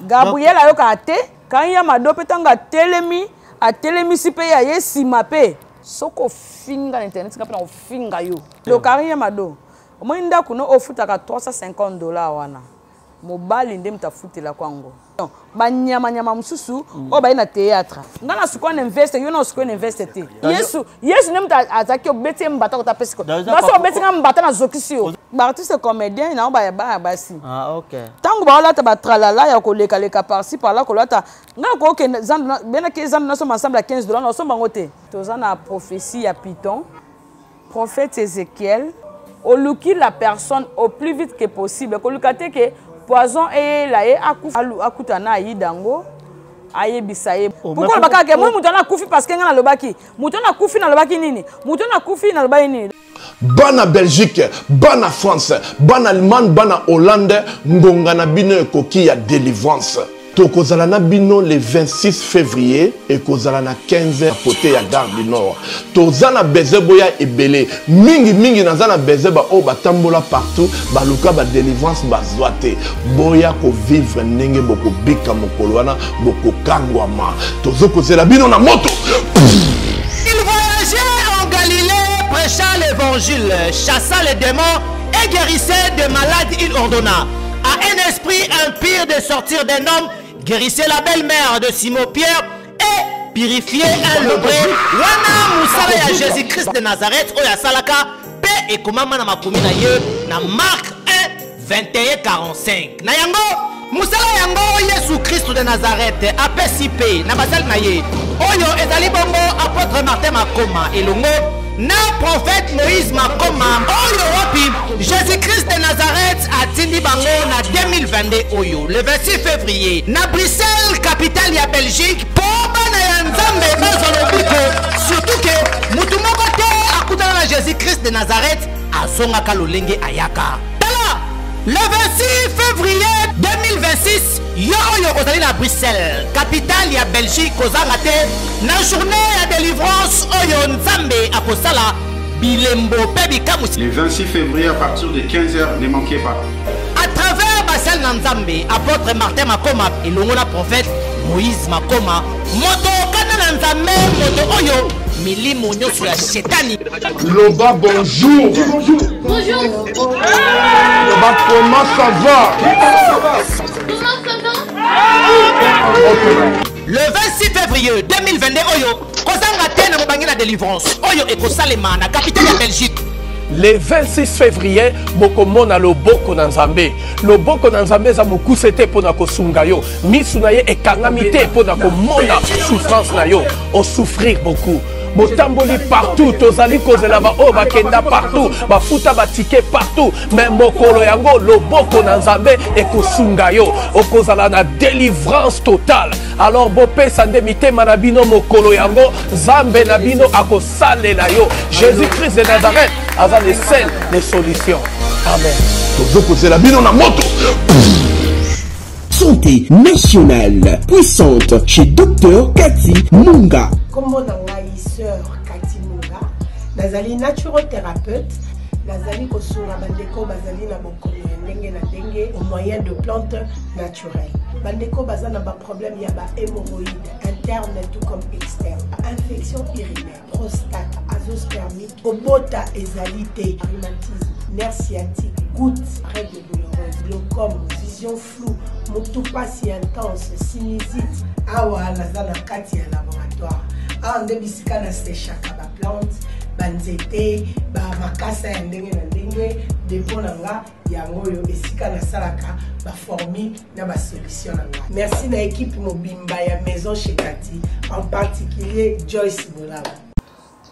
Gabriel ayokaka te kangi ya mado mpe ntango atelemi atelemisi mpe ya ye nsima mpe soki ofinga na internet nga mpe na kofinga yo lokari ya mado omoni ndako no ofutaka 350 dollar wana mobali nde moto afutelaka yango banyamanyama mosusu mm. oyo baye na théâtre ngai nasukoa na investe yo na osukoa na investe te yesu yesu nde moto azalaki obeti ye mbata kota apesi ko basi obeti ngai mbata nazokisi yo baartiste comédien nango baya baya basi ah, ntango baolata batralala ya kolekaleka parci parla kolata ngai kokende benaki zando nasomba ensemble ya 15 dollar nasomba yango te toza na prophétie ya python prophète ezekiel oluki la personne au plus vite que possible koluka te ke poison eyela ye akuta na ayida yango ayebisa ye oh, pourkoi olobaka ke moi moto wana akufi parce que ngai nalobaki moto wana akufi nalobaki nini moto wana akufi nalobaki nini bana belgique bana france bana allemagne bana hollande ngonga na bino ekoki ya délivrance tokozala na bino le 26 février ekozala na 15 h kote ya gare du nord toza na besoin boya ebele mingi mingi naza na besoin baoyo batambola partout baluka badelivrance bazwa te boya kovivre ndenge bokobika mokolo wana bokokangwama tozokozela bino na moto Il voyageait en Galilée, prêcha l'évangile, chassa les démons et guérissait des malades, il ordonna à un esprit impur de sortir d'un homme, guérissait la belle-mère de Simon Pierre et purifiait un lebré. Wana musala ya Jésus-Christ de Nazareth oyo asalaka pe ekomama na makomi na ye na Marc 1 21 45. Na yango mosala yango Yesu Kristo de Nazareth apesi pe na basali na ye oyo ezali bongo apôtre Martin Makoma elongo na prophète Moïse Makoma oyo wapi Jésus-Christ de Nazareth atindi bango na 2022 oyo le 26 février na Bruxelles capitale ya Belgique mpo bana ya Nzambe bazwa lobiko surtout ke motu moko te akutana na Jésus-Christ de Nazareth azongaka lolenge ayaka tala le 26 février 2026 yo oyo ozali na Bruxelles capitale ya Belgique kozanga te na journée ya délivrance oyo nzambe akosala bilembo mpe bikamwisi Le 26 février à partir de 15h, ne manquez pas. à travers basali na nzambe apôtre martin makoma elongo na prophète moïse makoma moto okana na nzambe moto oyo milimo nyonso ya shetani loba bonjour Bonjour. loba comment ça va Comment ça va Le 26 février 2022 oyo kozanga te na mobange na délivrance oyo ekosalema na capitale ya Belgique. Le 26 février bokomona loboko na nzambe loboko na nzambe eza mokuse te mpo na kosunga yo misu na ye ekangami te mpo na komona souffrance na yo osouffrir beaucoup botamboli partout tozali kozela baoyo bakenda partout bafuta batike partout me mokolo yango loboko na nzambe ekosunga yo okozala na délivrance totale alors bopesa nde mitema na bino mokolo yango nzambe na bino akosalela yo jésus christ de nazareth aza le seul les solutions amen tozokozela bino na moto Santé nationale puissante chez Dr Cathy Munga. Kombo na ngai sœur Cathy Munga, nazali naturothérapeute, nazali kosunga bandeko bazali na bokono ya ndenge na ndenge au moyen de plantes naturelles. Bandeko baza na ba problème ya ba hémorroïdes interne tout comme externe, infection urinaire, prostate, azoospermie, kobota ezali te, rhumatisme, nerf sciatique, goutte, règle douloureuse, glaucome, vision floue, mutu pasi intense, sinusite. Awa naza na kati ya laboratoire. Awa nde bisika na sechaka ba plante, ba nzete, ba makasa ya ndenge na ndenge. Depot na nga yango oyo esika nasalaka ba formule na ba solution na nga. Merci na equipe mobimba ya Maison chez Cathy, en particulier Joyce Bolaba.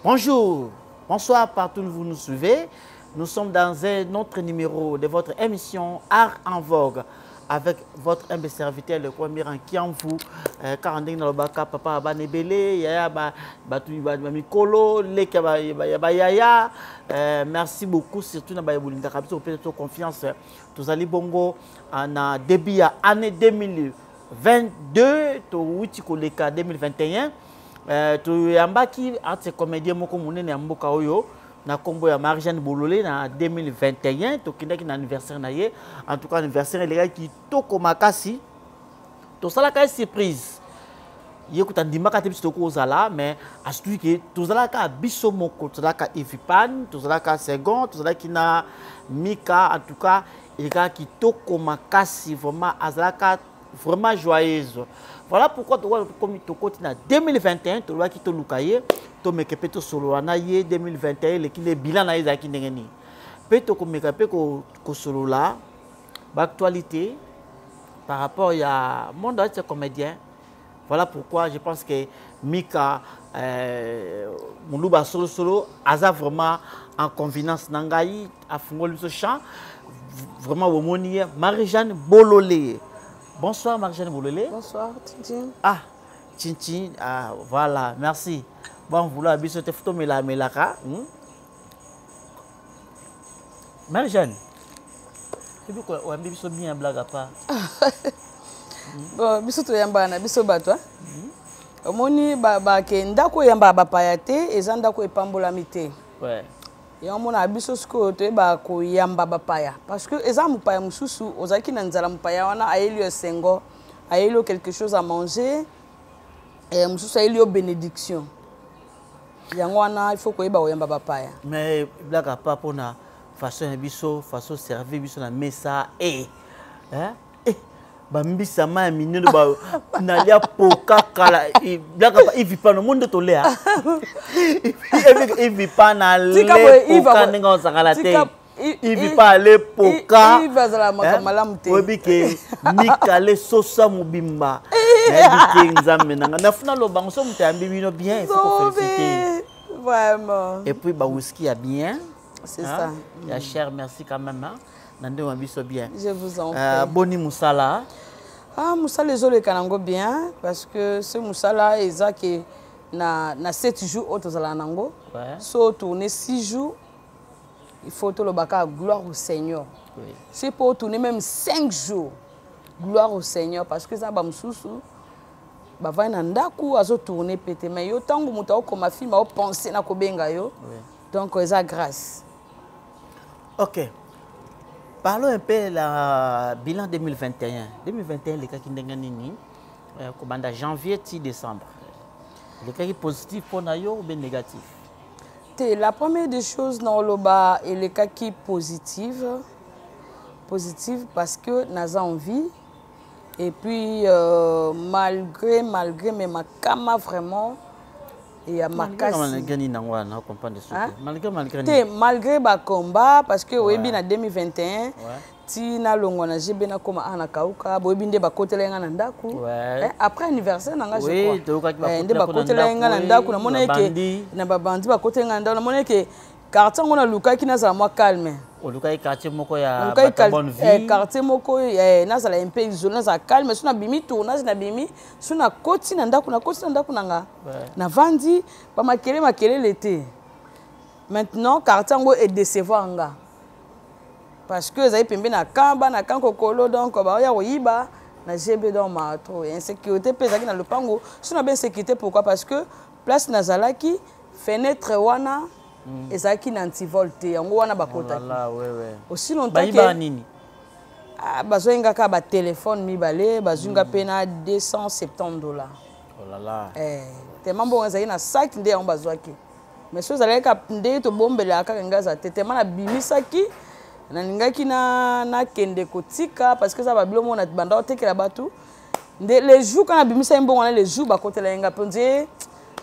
Bonjour, bonsoir partout où vous nous suivez. Nous sommes dans un autre numéro de votre émission Art en Vogue avec votre humble serviteur le premier en Kiamvu euh, kaka ndenge nalobaka papa ya bana ebele yaya bato ba mikolo leki ya bayaya euh, merci beaucoup surtout na baye bolingaka biso kopesa biso confiance tozali bongo ah, na début ya année 2022 towuti koleka 2021 euh, toyambaki arte comédien moko monene ya mboka oyo na kombo ya Marie-Jeanne Bolole na 2021 tokendaki na anniversaire na ye en tout cas anniversaire elekaki kitoko makasi Tosalaka ye surprise. Ye kuta ndimaka te biso tokozala, mais asuki ke tozalaka biso moko, tozalaka Evipan, tozalaka Second, tozalaki na Mika. En tout cas elekaka kitoko makasi, vraiment azalaka vraiment joyeuse. Voilà pourquoi tokomi tokoti na 2021, tolobaki toluka ye, tomeke mpe tosolola na ye. 2021 eleki nde bilan na ye ezalaki ndenge nini, mpe tokomeka mpe kosolola baactualité par rapport ya monde ya comédien. Voilà pourquoi je pense que Mika Muluba Solo Solo aza vraiment en convenance na ngai, afungoli biso champ vraiment bomoni ye. Marie-Jeanne Bololé. Bonsoir Marie-Jeanne Bololé. Bonsoir Tintin. Ah Tintin, ah voilà, merci. Bon vouloir biso te photo mela melaka. Marie-Jeanne. Tu peux quoi oyambi biso bien, blague à part. Bon, biso toyambaka na biso bato, omoni bake ndako oyambaka bapaya te, eza ndako epambolami te. Yango mona biso sikoyo toyebaka koyamba bapaya, parce que eza mopaya mosusu ozalaki na nzala, mopaya wana ayeli yo esengo, ayeli yo quelque chose à manger, mosusu ayeli yo bénédiction. Yango wana il faut koyeba koyamba bapaya. Mais blague à part, mpona façon ya biso, façon servir biso na mesa, eh, hein? Eh, bambisa mai ya minene nalia poka kala. Blague à part, ivipana monde tolea ivipana ale poka ndenge ozakala te, ivipa ale poka. Azala makambo malamu te. Oyebi ke mikale sosa mobimba, nayebi te Nzambe nanga nafuna lobango so moto ayambi bino bien, il faut koféliciter. Vraiment. Et puis ba whisky ya bien. C'est ça. Ya cher, merci quand même, hein? Na ndenge ya biso bien. Je vous en prie. Boni mosala? Ah, mosala ezoleka nango bien, parce que ce mosala eza ke na 7 jours oyo tozalaka nango, so tourner 6 jours, il faut tolobaka gloire au Seigneur. C'est pour tourner même 5 jours, gloire au Seigneur, parce que eza bamosusu bavandi na ndako, azotourne pe te, mais yo ntango moto aokoma film, aopense na kobenga yo. Donc eza grâce. Ok, parlons un peu la bilan 2021. 2021 elekaki ndenge nini, kobanda janvier ti décembre? Elekaki positif mpona yo ou bien négatif? Te, la première des choses, na oloba elekaki positive, positive, parce que naza en vie. Et puis malgré mais makama vraiment ya makasi. Malgré nini nango wana, comprendre? Hein? Malgré te nini? Malgré bacombat, parce que oyebi na 2021 ti nalongwa na GB, nakóma awa na Kauka, boyebi nde bakotela nga na ndako. Eh, après anniversaire na nga, je Oui, crois. toyokaki Eh, nde bakotela bakotela kuna nga na ndako, ndako, namoni eke babandi. Na babandi bakotela nga na ndako, namoni eke quartier yango nalukaki nazala mwa calme. Olukaki quartier moko ya Nalukaki bato ya bonne vie. Quartier moko, nazala un peu isolé, nazala calme. So nabimi tournage, nabimi, so nakoti na ndako, nakoti na ndako na nga, navandi, bamakele makelele te. Maintenant quartier yango edécevoir nga, parce que ezali pembe na camp, bana camp Kokolo, donc baoya koyiba na GB, donc ma trop insécurité mpe ezalaki na lopango. So na be insécurité, pourquoi? Parce que place nazalaki, fenêtre wana ezalaki na antivol te, yango wana bakotaki. Oh là là, ouais. Aussi longtemps Bayiba ke nini? Ah, bazwaki nga kaka batelefone mibale, bazwi nga mpe na 270 $. Oh là là. Eh, tema mbongo ezalaki na sac nde yango bazwaki, mais so ezalaki kaka nde tobombelaka kaka, ngai aza te. Tema nabimisaki, nalingaki nakende kotika, parce que eza babilo moko na banda otekela bato nde. Le jour kana nabimisaki mbongo wana, le jour bakotela ye nga mpe ondie,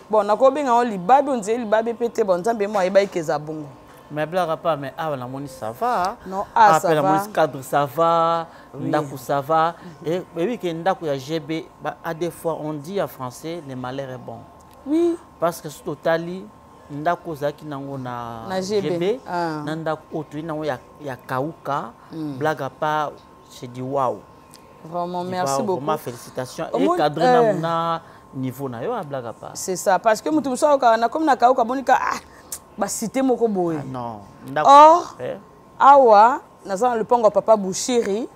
bon, nakobenga yango libabe, ondie libabe mpe te. Bon, Nzambe mo ayebaki ke eza bongo. Mais blague à part, mais awa namoni ça va. Non, ah, ça Après va. namoni cadre ça va, ndako ça va. Et oyebi ke ndako ya GB, à des fois on dit en français, le malheur est bon. Parce que soki totali ndako ozalaki nango na, Na GB. Ah. Na ndako oyo toyi nango ya Kauka, blague à part, c'est du wow. Vraiment, Du merci wow, beaucoup. Vraiment félicitations. Au Et moins, cadre na niveau na yo, blague à part. C'est ça, parce que moto mosusu ayokaka na komi na Kauka, bonika, ah, basite moko boye. Ah, non, ndako Or eh? awa naza na lopango ya papa Bushiri,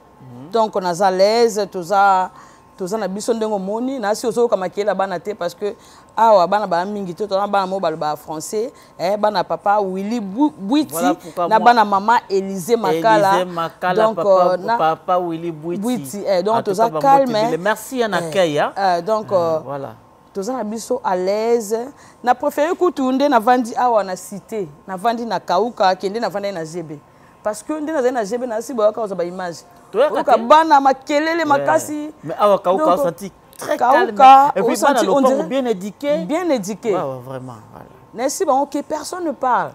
donc naza l'aise, toza Toza na biso ndenge omoni nasi ozoyoka makeyela bana te parce que awa bana baa mingi te, toza bana moko balobaka français, eh, bana papa Willy Bwiti, Voilà pourquoi na moi- bana mama Élysée Makala. Élysée Makala, donc, papa, na- papa Willy Bwiti. Bwiti, eh, donc En tout toza cas, bambote calme, ebele. eh. Merci ya na Eh, accueil, hein. donc, Voilà. Toza na biso à l'aise. Na préféré kutu nde navandi awa na cité, navandi na Kauka, kende navandi na GB. Parce que nde nazali na GB, nasi boyaka kozwa ba image. Toyaka Oyoka te. bana makelele makasi. Mais awa Kauka, Donc, on sentit très Kauka, calme. Et on puis bana sentit, on lopango dirait bien éduqué. Bien éduqué. Ouais, ouais, vraiment, voilà. Nasi bango que personne ne parle.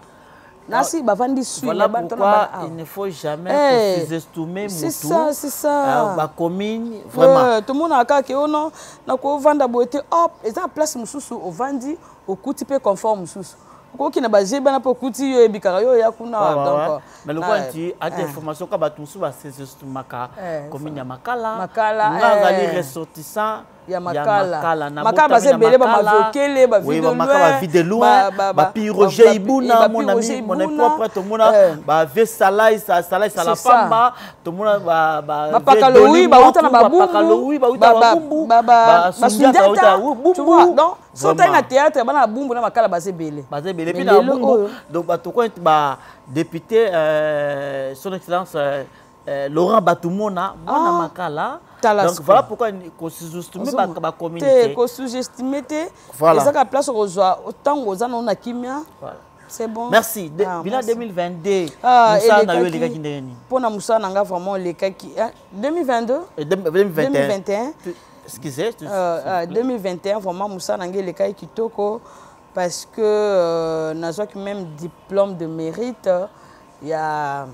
Nasi bavandi sui, Voilà na ba- tona pourquoi bana awa. il ne faut jamais Eh, sous-estimer c'est Moutou. ça, c'est ça. Ba commune, vraiment. Ouais, tout le monde a kaka oh non, na ko vanda boete hop, eza place mususu ovandi okuti pe confort mususu. Okoki na ba GB na po kuti yo ebikaka yo ya kuna, Ouais, ouais, donc, ouais. Mais le na- coin, tu as des eh. informations quand bato mosusu ba sous-estimaka Eh, commune ya Makala. Makala, Nga azali eh. ressortissant Ya Makala. Makala. Na Makala botami baza na ebele, ba Makala. Maviokele, ba Oui, Vie ba de Makala, loin, ba Vie de loin, ba- ba- ba ba- Pi Roger ba- Ibuna, ba mon Pi ami, Roger mon ami Ibuna. propre, tomona, Eh. ba Vie Salai, Salai, C'est ça. Salapamba, tomona, ba- ba Ba Vie Pakaloui, Doli ba Uta na Mwaku, ba ba Bumbu, Pakaloui, ba Uta ba- na ba- ba Bumbu, ba- ba- ba ba Sundiata, Sundiata, ba Uta, Bumbu. tu vois, donc, so otali na Vraiment. théâtre, bana Bumbu na Makala baza ebele. Baza ebele. Mais Puis na lelo Bumbu, oyo. donc, ba tokwa ete ba député, son excellence, Laurent Batumona, mwana Ah. Makala. Tala Donc sikoyo. voilà pourquoi ko sous-estimer Ozomona. ba communauté. Te, ko sous-estimer te. Voilà. Ezaka place okozwa ntango oza nano na kimia. Voilà. C'est bon. Merci. Ah, Bilan merci. 2022, Ah, mosala na yo elekaki elekaki ndenge nini? Mpona mosala na nga vraiment elekaki. Ah, 2022? 2021. 2021. Tu, excusez, tu, s'il vous plaît. 2021, vraiment, mosala na nga elekaki kitoko parce que nazwaki même diplôme de mérite ya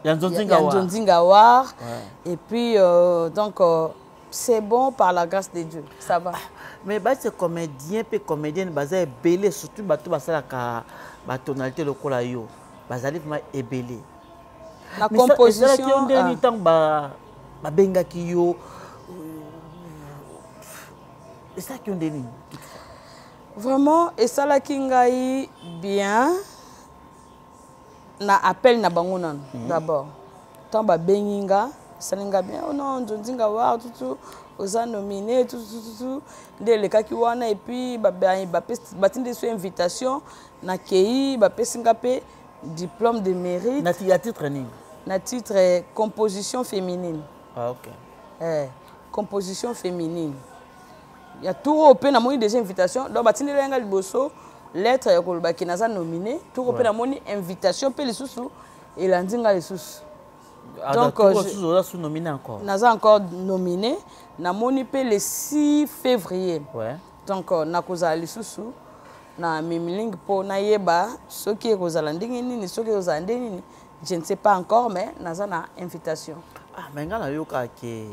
Ya Nzonzinga ya War. Nzonzinga War. Ouais. Et puis, donc, c'est bon par la grâce de Dieu. Ça va. Ah, mais bah, c'est comédien, pe comédienne, bah, c'est ebele, surtout, bah, tout, bah, ça, la ka, bah, tonalité, le kola yo. Bah, ça arrive, vraiment ebele. La Mais ça, composition, et ça, là, qui ont dernier ah. temps, bah, bah, benga ki yo, et ça qui ont dernier. Vraiment, et ça là qui ngai bien, na appel na bango nanu, d'abord. Tant ba benginga, salinga bien, oh non, Nzonzinga war, tout, tout, oza nominé, tout, tout, tout, tout. Nde elekaki wana, et puis, ba, ba, ba, pesi, ba tindi so invitation, na kei, ba pesinga pe diplôme de mérite. Na ya titre nini? Na titre composition féminine. Ah, ok. Eh, composition féminine. Ya tour oyo pe namoni déjà invitation, donc batindeli nga liboso lettre ya koloba ke naza nominé, tour oyo pe Ouais. namoni invitation pe lisusu elandi nga lisusu. Ah, Donc, donc, je sous, oza sous nominé encore. Naza encore nominé, namoni pe le 6 février. Ouais. Donc, nakozala lisusu na mimiling po nayeba soki ekozala ndenge nini, soki ekozala ndenge nini, je ne sais pas encore, mais naza na invitation. Ah, mais nga nayoka ke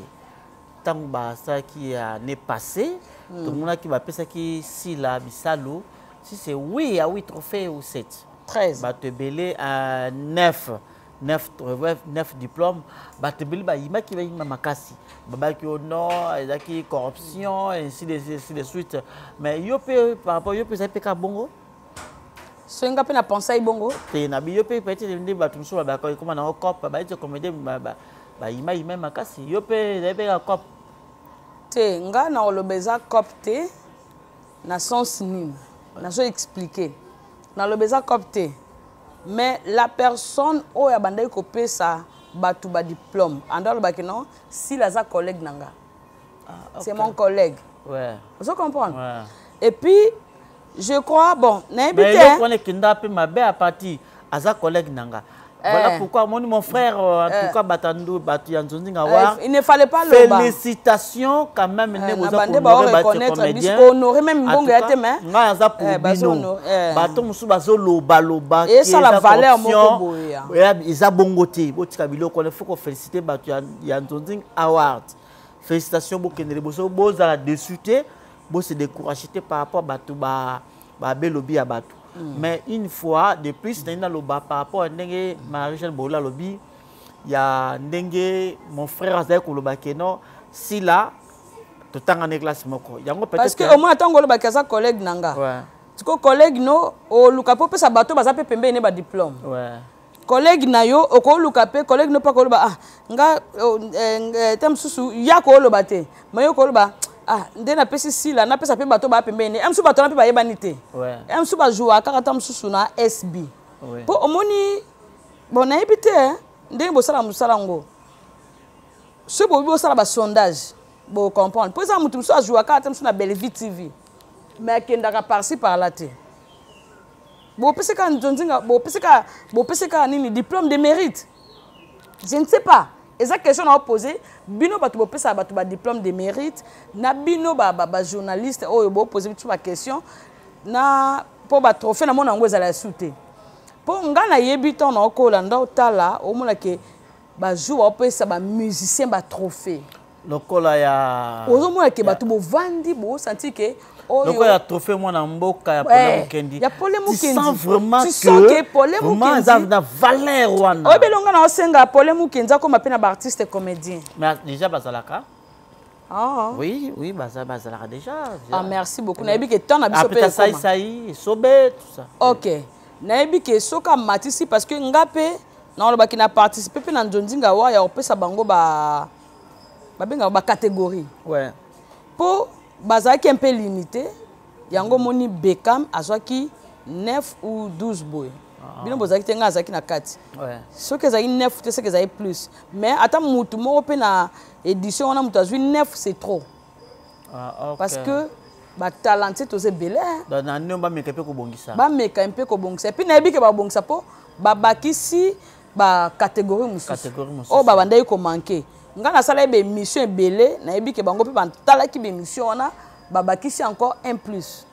ntango basalaki ya année passée, tomonaki bapesaki Sila Bisalu, si c'est oui, ah oui, trophée ou 7. 13. Bato ebele, 9. 9, ouais, 9 diplômes. Bato ebele bayimaki, bayima makasi. Babaki, oh non, ezalaki corruption, ainsi de, ainsi de suite. Mais yo pe, par rapport, yo pe, ezalaki pe kaka bongo? Soki nga pe na pensai bongo? Te, na bi, yo pe, peut-être nde bato mosusu babaka, ekoma nango cop, bayeti comédien, ba, ba, bayima, yima makasi. Yo pe, ezalaki pe kaka cop. Te, nga na koloba eza cop te, na sens nini? Nazo expliquer. Na koloba eza cop te. Mais la personne oyo abandaki kopesa bato ba diplôme, ando alobaki non, s'il aza collègue na nga. Ah, ok. C'est mon collègue. Ouais. Vous comprenez? Ouais. Et puis, je crois, bon, nayebi Mais te, eloko hein. wana ekenda pe mabe à partir aza collègue na nga. Voilà Eh. pourquoi mon frère, en Eh. tout cas, Batandu, Batu ya Nzonzinga Eh, War, il ne fallait pas loba. Félicitations quand même, Eh, nde na boza bande kohonorer ba Batu reconnaître comédien. biso, honorer même En mbongo tout ya cas, te, mais, nga aza pour eh, bazo bino. honorer, eh. Bato mosusu bazoloba loba, Et ça, la eza valeur corruption. moko boye, ya. Oya, eza bongo te. Botika biloko wana, il faut qu'on félicite Batu ya Nzonzinga Award. Félicitations, bokende liboso, bozala déçu te, bo se décourager te par rapport à bato ba, ba belobi ya bato. Mais une fois de plus, naina loba par rapport à ndenge Marie-Jeanne Bola lobi, ya ndenge mon frère azali koloba ke non, si là, totanga na classe moko. Yango peut-être Parce que que au moins ntango olobaki aza collègue na nga. Ouais. Tiko collègue no, oluka po pesa bato baza pe pembeni ne ba diplôme. Ouais. Collègue na yo okoluka mpe collègue no mpe akoloba ah nga oh, eh, eh, te mosusu ya kooloba te ma yo koloba ah nde napesi sila napesa mpe bato baa pembeni ya mosusu bato wana mpe bayebani te ya mosusu bazwaka kaka ta mosusu na sb mpo omoni bon nayebi te eh, ndenge bosala mosala yango soki boyebi bosala basondage bocomprendre mpo eza moto mosusu azwaka ata mosusu na bellevie tv mais akendaka parci par là te. Bopesi kaka nzonzinga, bopesi kaka, bopesi kaka nini diplôme de mérite. Je ne sais pas. Eza question na poser bino bato bopesaka bato ba diplôme de mérite na bino ba, ba, ba journaliste oyo bopose biso ba question na mpo ba trophée na mona yango ezala ya su te. Mpo nga nayebi ntango na okola nda otala omona ke ba jour baopesa ba musicien ba trophée lokola ya ozomona ke bato bovandi bosanti ke lokola ya trophée mwana mboka ya pole eh, mukendi ya pole mukendi tu sens vraiment tu sens que pole mukendi eza na valeur wana oyebi elonga na osenga pole mukendi akoma mpe na baartiste comédien mais déjà bazalaka Ah. Oui, oui, baza bazalaka déjà. Ah, merci beaucoup. Nayebi ke temps na biso pe sai sai, sobe tout ça. OK. Nayebi ke soka matisi parce que nga pe nalobaki na participer mpe na nzonzinga wa ya kopesa bango ba babengaka ba catégorie ouais. mpo bazalaki un peu limité yango omoni Beckham azwaki 9 ou 12 boye ah. bino bozalaki te ngai azalaki na kati ouais. soki ezalaki 9 te soki ezalaki plus mais ata mutu moko mpe na édition wana moto azwi 9 c'est trop ah, okay. parce que batalentie toza ebele na nio bameka mpe kobongisa bameka mpe kobongisa epuis nayebi ke babongisa mpo babakisi bacatégorie mosusu oyo babandaki komanke ngai nasalaki baémission ebele nayebi ke bango mpe batalaki baémission wana babakisi encore un plus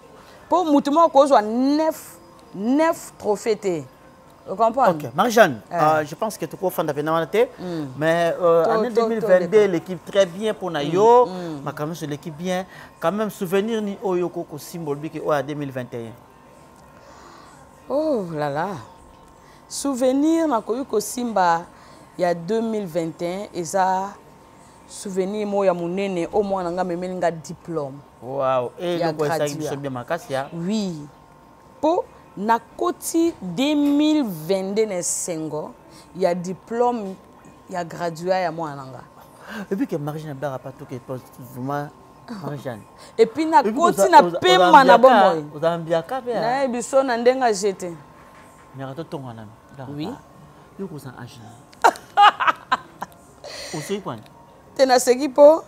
mpo motu moko kozwa 9 9 trophée te. Comprendre? Ok, Marie-Jeanne, eh. Je pense que tu peux faire mais année 2022, l'équipe très bien pour Nayo, ma quand même sur l'équipe bien, quand même souvenir ni oyo koko symbole que oya 2021. Oh là là. Souvenir na koyi ko simba ya 2021 eza souvenir mo ya munene au moins nga memeli nga diplôme. Wow, et le quoi bien makasi ya. Oui. Po nakoti 2022 na esengo ya diplôme ya graduat ya mwana na nga. Et puis que Marie-Jeanne Blara pas tout que vraiment Marie-Jeanne. Et puis nakoti na pema na bomoi. Oza mbiaka pe. Nayebi so na ndenge ajete. Nyaka totonga na. Oui. Yo koza âge na. Oseki kwani? Te naseki po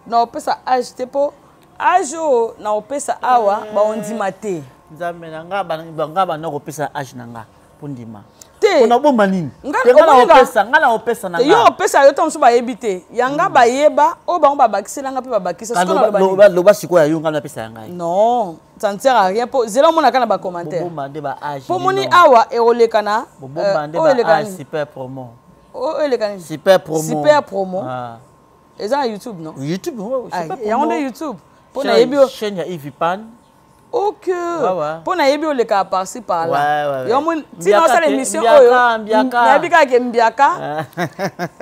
na opesa âge te po âge oyo na opesa awa baondima te. Nzambe na nga nga banda kopesa âge na nga mpo ndima. Te. Pona bomba nini? Te nga na opesa, nga na opesa na nga. Yo opesa yo to mosusu bayebi te. Ya nga bayeba oyo bango babakisela nga mpe babakisa. Sikoyo naloba nini? Loba sikoyo ya yo nga napesa ya ngai. Non, ça ne sert à rien po zela omonaka na ba commentaire. Bobomba nde ba âge. Po moni awa ekoleka na Bobomba nde ba âge super promo. Oyo eleka nini? Super promo. Super promo. Ah. Eza na YouTube non? YouTube, ouais, super promo. Yango nde YouTube. Po nayebi yo chaîne ya Yves Pan. Ok. Mpo nayebi olekaka par-ci par-là. Yo moni tina osala émission oyo. Nayebi kaka ke mbiaka.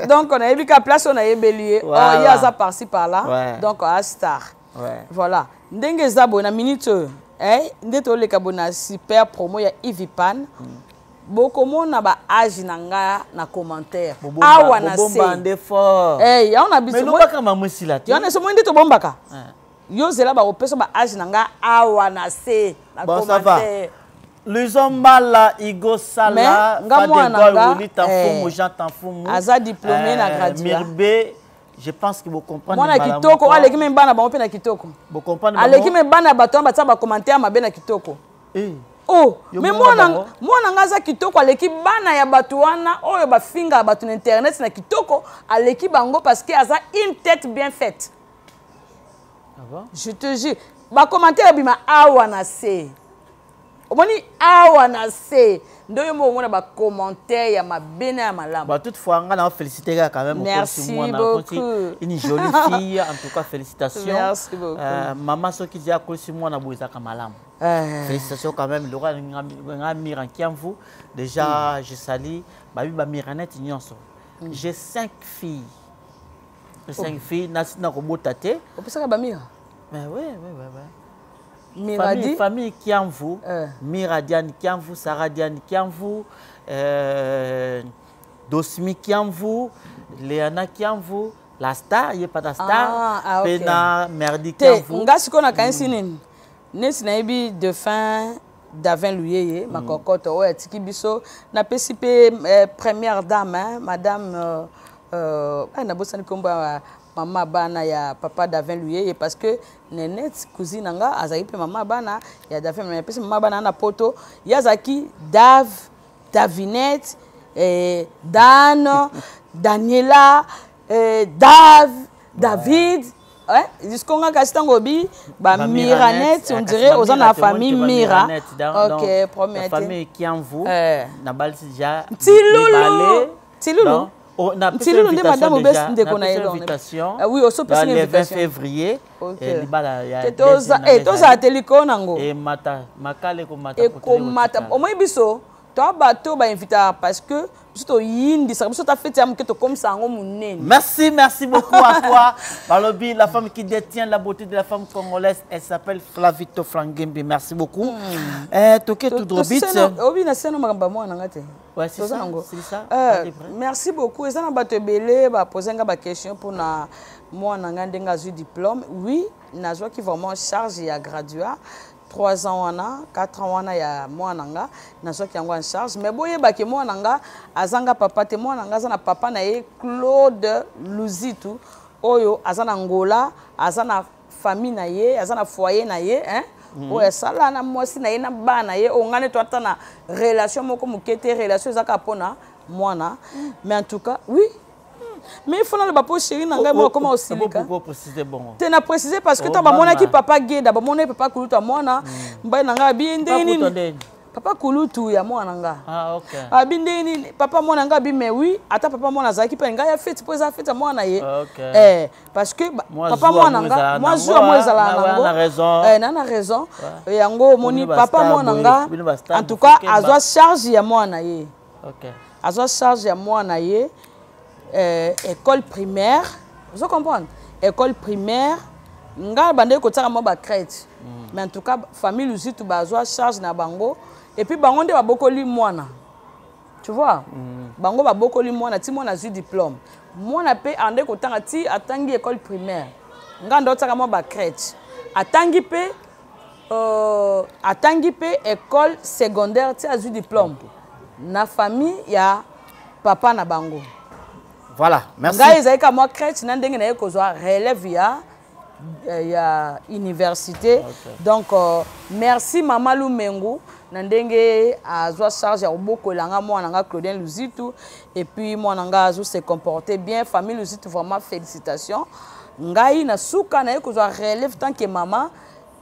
Donc nayebi kaka place oyo nayebeli ye. Oh ye aza par-ci par-là. Donc a star. Voilà. Ndenge eza boye na minute oyo. Eh, nde toleka boye na super promo ya Ivipan. Bokomona ba âge na nga na commentaire. Awa na se. Bobomba nde fort. Eh, yango na biso. Mais lobaka maman esila te. Yango na biso nde tobombaka. Yo zela bakopesa ba âge na nga awa na se na bon, ça va. commentaire. Luison Mbala, Igo Sala, Mais, nga mwana na nga, Willy Tanfumu, Jean Tanfumu. Aza diplômé na graduat. Mirbe, je pense que vous comprenez. Mwana kitoko, aleki même bana bango pe na kitoko. Vous comprenez. Aleki même bana bato batia ba commentaire mabe na kitoko. Eh. Oh, Yo mais mwana mwana bango? mwana nga aza kitoko aleki bana ya bato wana oyo bafinga bato na internet na kitoko aleki bango parce que aza une tête bien faite. Ah bon? Je te jure, ba commentaire bima awa na se. Omoni awa na se. Ndoyo mo omona ba commentaire ya mabe na ya malamu. Bah, toutefois, nga na féliciter quand même. Merci Mwana, beaucoup. Une jolie fille, en tout cas félicitations. Merci beaucoup. Maman soki dia kolisi mwana boye ezaka malamu. Félicitations quand même. Laura nga mira Kiamvu. Déjà, je salue babi ba Miranette nyonso. J'ai 5 filles. J'ai 5 filles, nasi na kobota te. Opesaka ba mira? Mais oui, oui, oui, oui. Miradi famille Kiamvu euh. Mira Diane Kiamvu Sarah Diane Kiamvu euh, Dosmi Kiamvu Léana Kiamvu la star ye pata star ah, ah, okay. pena Merdi Kiamvu nga sikoyo nakanisi mm. nini neti nayebi defunt Davin Luyeye mm. makokoto oyo atiki biso napesi mpe eh, première dame hein, madame euh, euh, nabosani nkombo ya mama bana ya papa Davin Luyeye parce que Nenette cousine na nga azalaki mpe mama bana ya Davin mais apesi mama bana na poto ye azalaki Dave Davinette eh, Dan Daniela eh, Dave David ouais. jusqu'au nga kasi ntango obi bamiranette on dirait oza na famille mira ok première famille kiamvu eh. na balisi déjà ntilulu tilulu Oh, ntilulu nde madame obesi ndeko na ye ah oui osopesi le 20 février eh, libala ya tozala te likolo nango ekomata omoi biso toa bato bainvitaka parce que biso toyindisaka biso ta feti ya moke tokomisa yango monene merci merci beaucoup à toi balobi la femme qui détient la beauté de la femme congolaise elle s'appelle Flavito Flangembe merci beaucoup mm. eh, toke tout drobit obi na seno makambo ya mwana nga te Ouais, c'est ça, c'est ça. Euh, merci beaucoup eza na bato ebele bapose nga baquestion mpona mwana nga ndenge azwi diplôme oui nazwaki vraiment charge ya graduat 3 ans wana 4 ans wana ya mwana nga nazwaki yango en charge mais boyebaki mwana nga azanga papa te mwana nga aza na papa na ye claude luzitu oyo aza na ngola aza na famille na ye aza na foyer na ye hein? Mm. oyo asala na mwasi na ye na bana na ye oyo ngai nde toata na relation moko moke te relation eza kaka mpona mwana mm. mais en tout cas oui mais il faut naloba mpo chéri na ngai moko akoma osilika te na précise parce que ntango bamonaki papa geda bamonaki papa kulutu ya mwana mobali na ngai abi ndenge nini papa kulutu ya mwana nga ah, okay. abi ndenge nini papa mwana nga abi mais oui ata papa mwana azalaki mpe ngai ya feti mpo eza feti ya mwana ye okay. eh, parce que papa mwana nga mwa zuwa mwa ezalaka nango eh, na na raison yango omoni papa mwana nga en tout cas azwa charge ya mwana ye okay. azwa charge ya mwana ye eh, école primaire ozo comprendre école primaire nga bandaki kotiaka mwa bacrete mm. mais en tout cas famille luzitu bazwa charge na bango et puis bango nde babokoli mwana tu vois mm. bango babokoli mwana ti mwana azwi diplôme mwana mpe andaki kotanga ti atangi école primaire nga nde otiaka mwa bacrete atangi mpe euh, atangi mpe école secondaire ti azwi diplôme na famille ya papa na bango voilà merci ngai ezalaki ka mwa crèche na ndenge naye kozwa relève ya euh, ya université okay. donc euh, merci mama lumengu na ndenge azwa charge ya kobokola nga mwana nga claudien luzitu et puis mwana nga azo se comporter bien famille luzitu vraiment félicitations ngai na suka naye kozwa relève tant que mama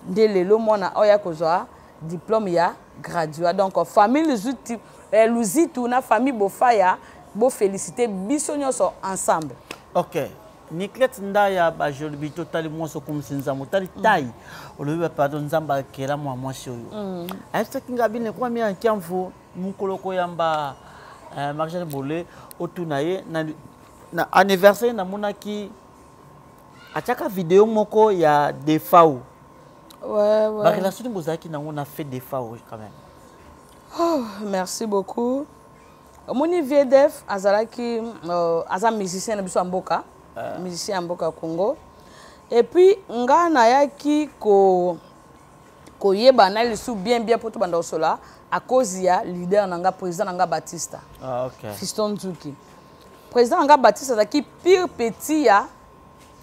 nde lelo mwana oyo ya kozwa diplôme ya graduat donc famille luzitu, eh, luzitu na famille bofaya bofélicité biso nyonso ensemble ok niclette ndaya bajolobi totali mwasi okomisi nzambe otali tai mm. olobi bapardon nzambe akela mwa mwasi oyo mm. ayebisaki nga bino ekoma mi ankiamvu mokolo koyamba eh, marie-jeanne bole otuna ye na, na anniversaire namonaki atiaka video moko ya defao ouais, ouais. barelation nini bozalaki nango na fait defao quand même oh, merci beaucoup omoni vdf azalaki euh, aza musicien na biso ya mboka uh. musicien ya mboka ya congo et puis nga nayaki ko koyeba na lisusu bien bien mpo tobanda kosola à cause ya leader na nga président na nga batista ah, okay. fiston nzuki président na nga batista azalaki pire petit ya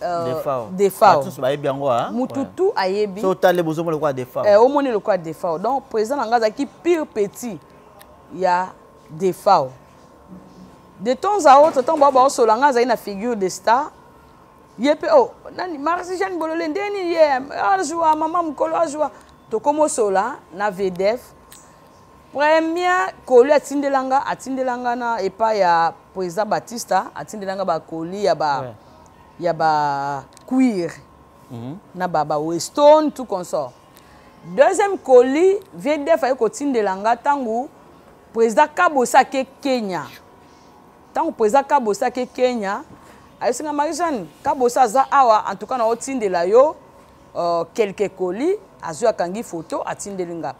euh, defao bayebi yango mutu tu ayebi so otale bozomona lokola defao eh, omoni lokola defao donc président na nga azalaki pire petit ya defao de temps à autre ntango bao baosola nga azali na figure de star ye mpe oh, nani marci jeanne bolole nde nini ye azwa mama mokolo azwa tokomosola na vdf premier koli atindela nga atindela nga na epai ya président batista atindela nga bakoli ya ba ouais. ya ba cuir mm -hmm. na ba ba weston tout consort deuxième colis vdf aye kotindela nga ntango président kabosa ake kenya ntango président kabosa ake kenya ayebisi nga marie jeanne kabosa aza awa en tout cas naotindela yo Quelques colis, azwi akangi photo atindeli nga.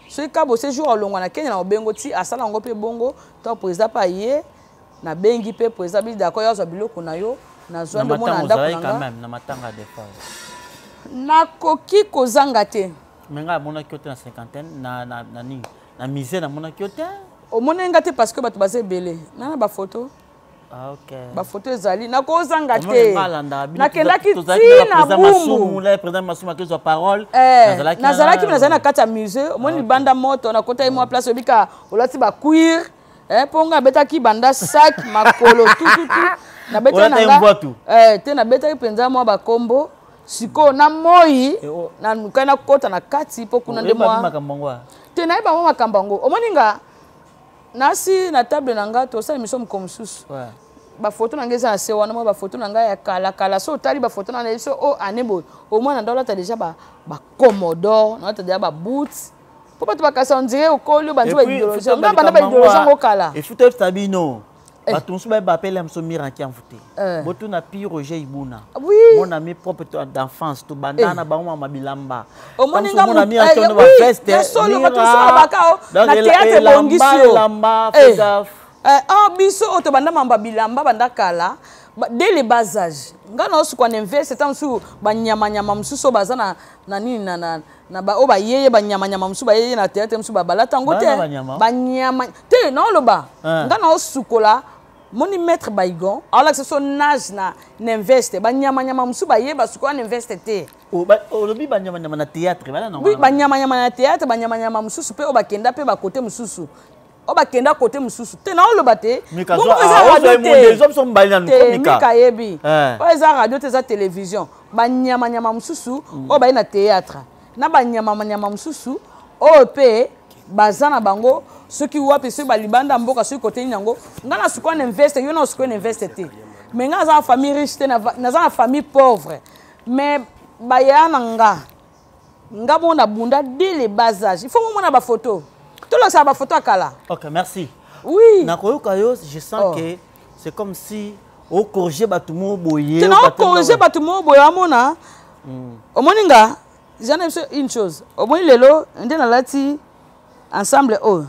Soki Kabose jour alongwa na Kenya na obengo ti asala yango mpe bongo to président pa ye nabengi mpe président bi d'accord, yo azwa biloko na yo, nazwa nde mona ndako na nga. Na matanga de fois nakoki kozanga te. Mais ngai amonaki yo te na cinquantaine na nini, na musée namonaki yo te. Omonaki nga te parce que bato baza ebele nana bafoto. Ah, okay. Bafoto ezali, nakozanga te. Nakendaki ti na Bumbu, nazalaki nazali na kati ya musée. Omoni libanda moto, nakotaki mwa place obika olati bacuire, mpo nga abetaki banda sac makolo tututu, nabetaki na nga te, nabetaki mpenza mwa bakombo. Sikoyo na moi nalukai nakota na kati mpo kuna nde mwa te nayeba mwa makambo yango. Omoni nga nasi na table na nga, tosala émission moko mosusu, bafoto na ngai eza na se wana, mwa bafoto na ngai ya kala kala. So otali bafoto na ngai so o ane boye, omwana nda olata déjà bacommodore, naolata déjà baboots, mpo bato bakasa on dirait okoli obandi baidéologie. Nga banda baidéologie yango kala. Efuta oyebisa bino, bato mosusu bayeba apele moso Mira Kiamvu te. Botuna Pi Roger Ibuna, mon ami propre d'enfance, tobanda na bango mama bilamba. Omoni nga solo, bato mosusu balobaka o na théâtre ebongisi yo. Ah, biso oyo tobanda mamba bilamba banda kala, dès le bas âge. Nga na osukwa na investe ta mosusu, banyamanyama mosusu oyo baza na nini na oyo bayeye, banyamanyama mosusu bayeye na théâtre mosusu balata yango te. Banyama te, naoloba nga na osukola. Moni maître Baigon aolakisa so nage na investe, banyamanyama mosusu baye basukola na investe te. Olobi banyamanyama na théâtre? Oui, banyamanyama na théâtre, banyamanyama mosusu mpe oyo bakenda mpe bakote mosusu, oyo bakenda kote mosusu te, naoloba te. Eza radio te, Mika yebi oyo eza radio te, eza télévision. Banyamanyama mosusu oyo baye na théâtre na banyamanyama mosusu oyo mpe baza na bango soki wapi, soki balibanda mboka, soki kote nini yango. Ngai na sikoyo na investe, yo na sikoyo na investe te. Mais ngai naza na famille riche te, naza na famille pauvre, mais baya na nga moko nabunda dès le bas âge. Il faut momona bafoto, tolakisaka bafoto ya kala. Ok, merci. Oui. Nakoyoka yo, je sens que c'est comme si ocorrige bato moko boye. Te, naocorrige bato moko boye. Amona, omoni nga jana biso une chose, omoni lelo nde nalati ensemble oyo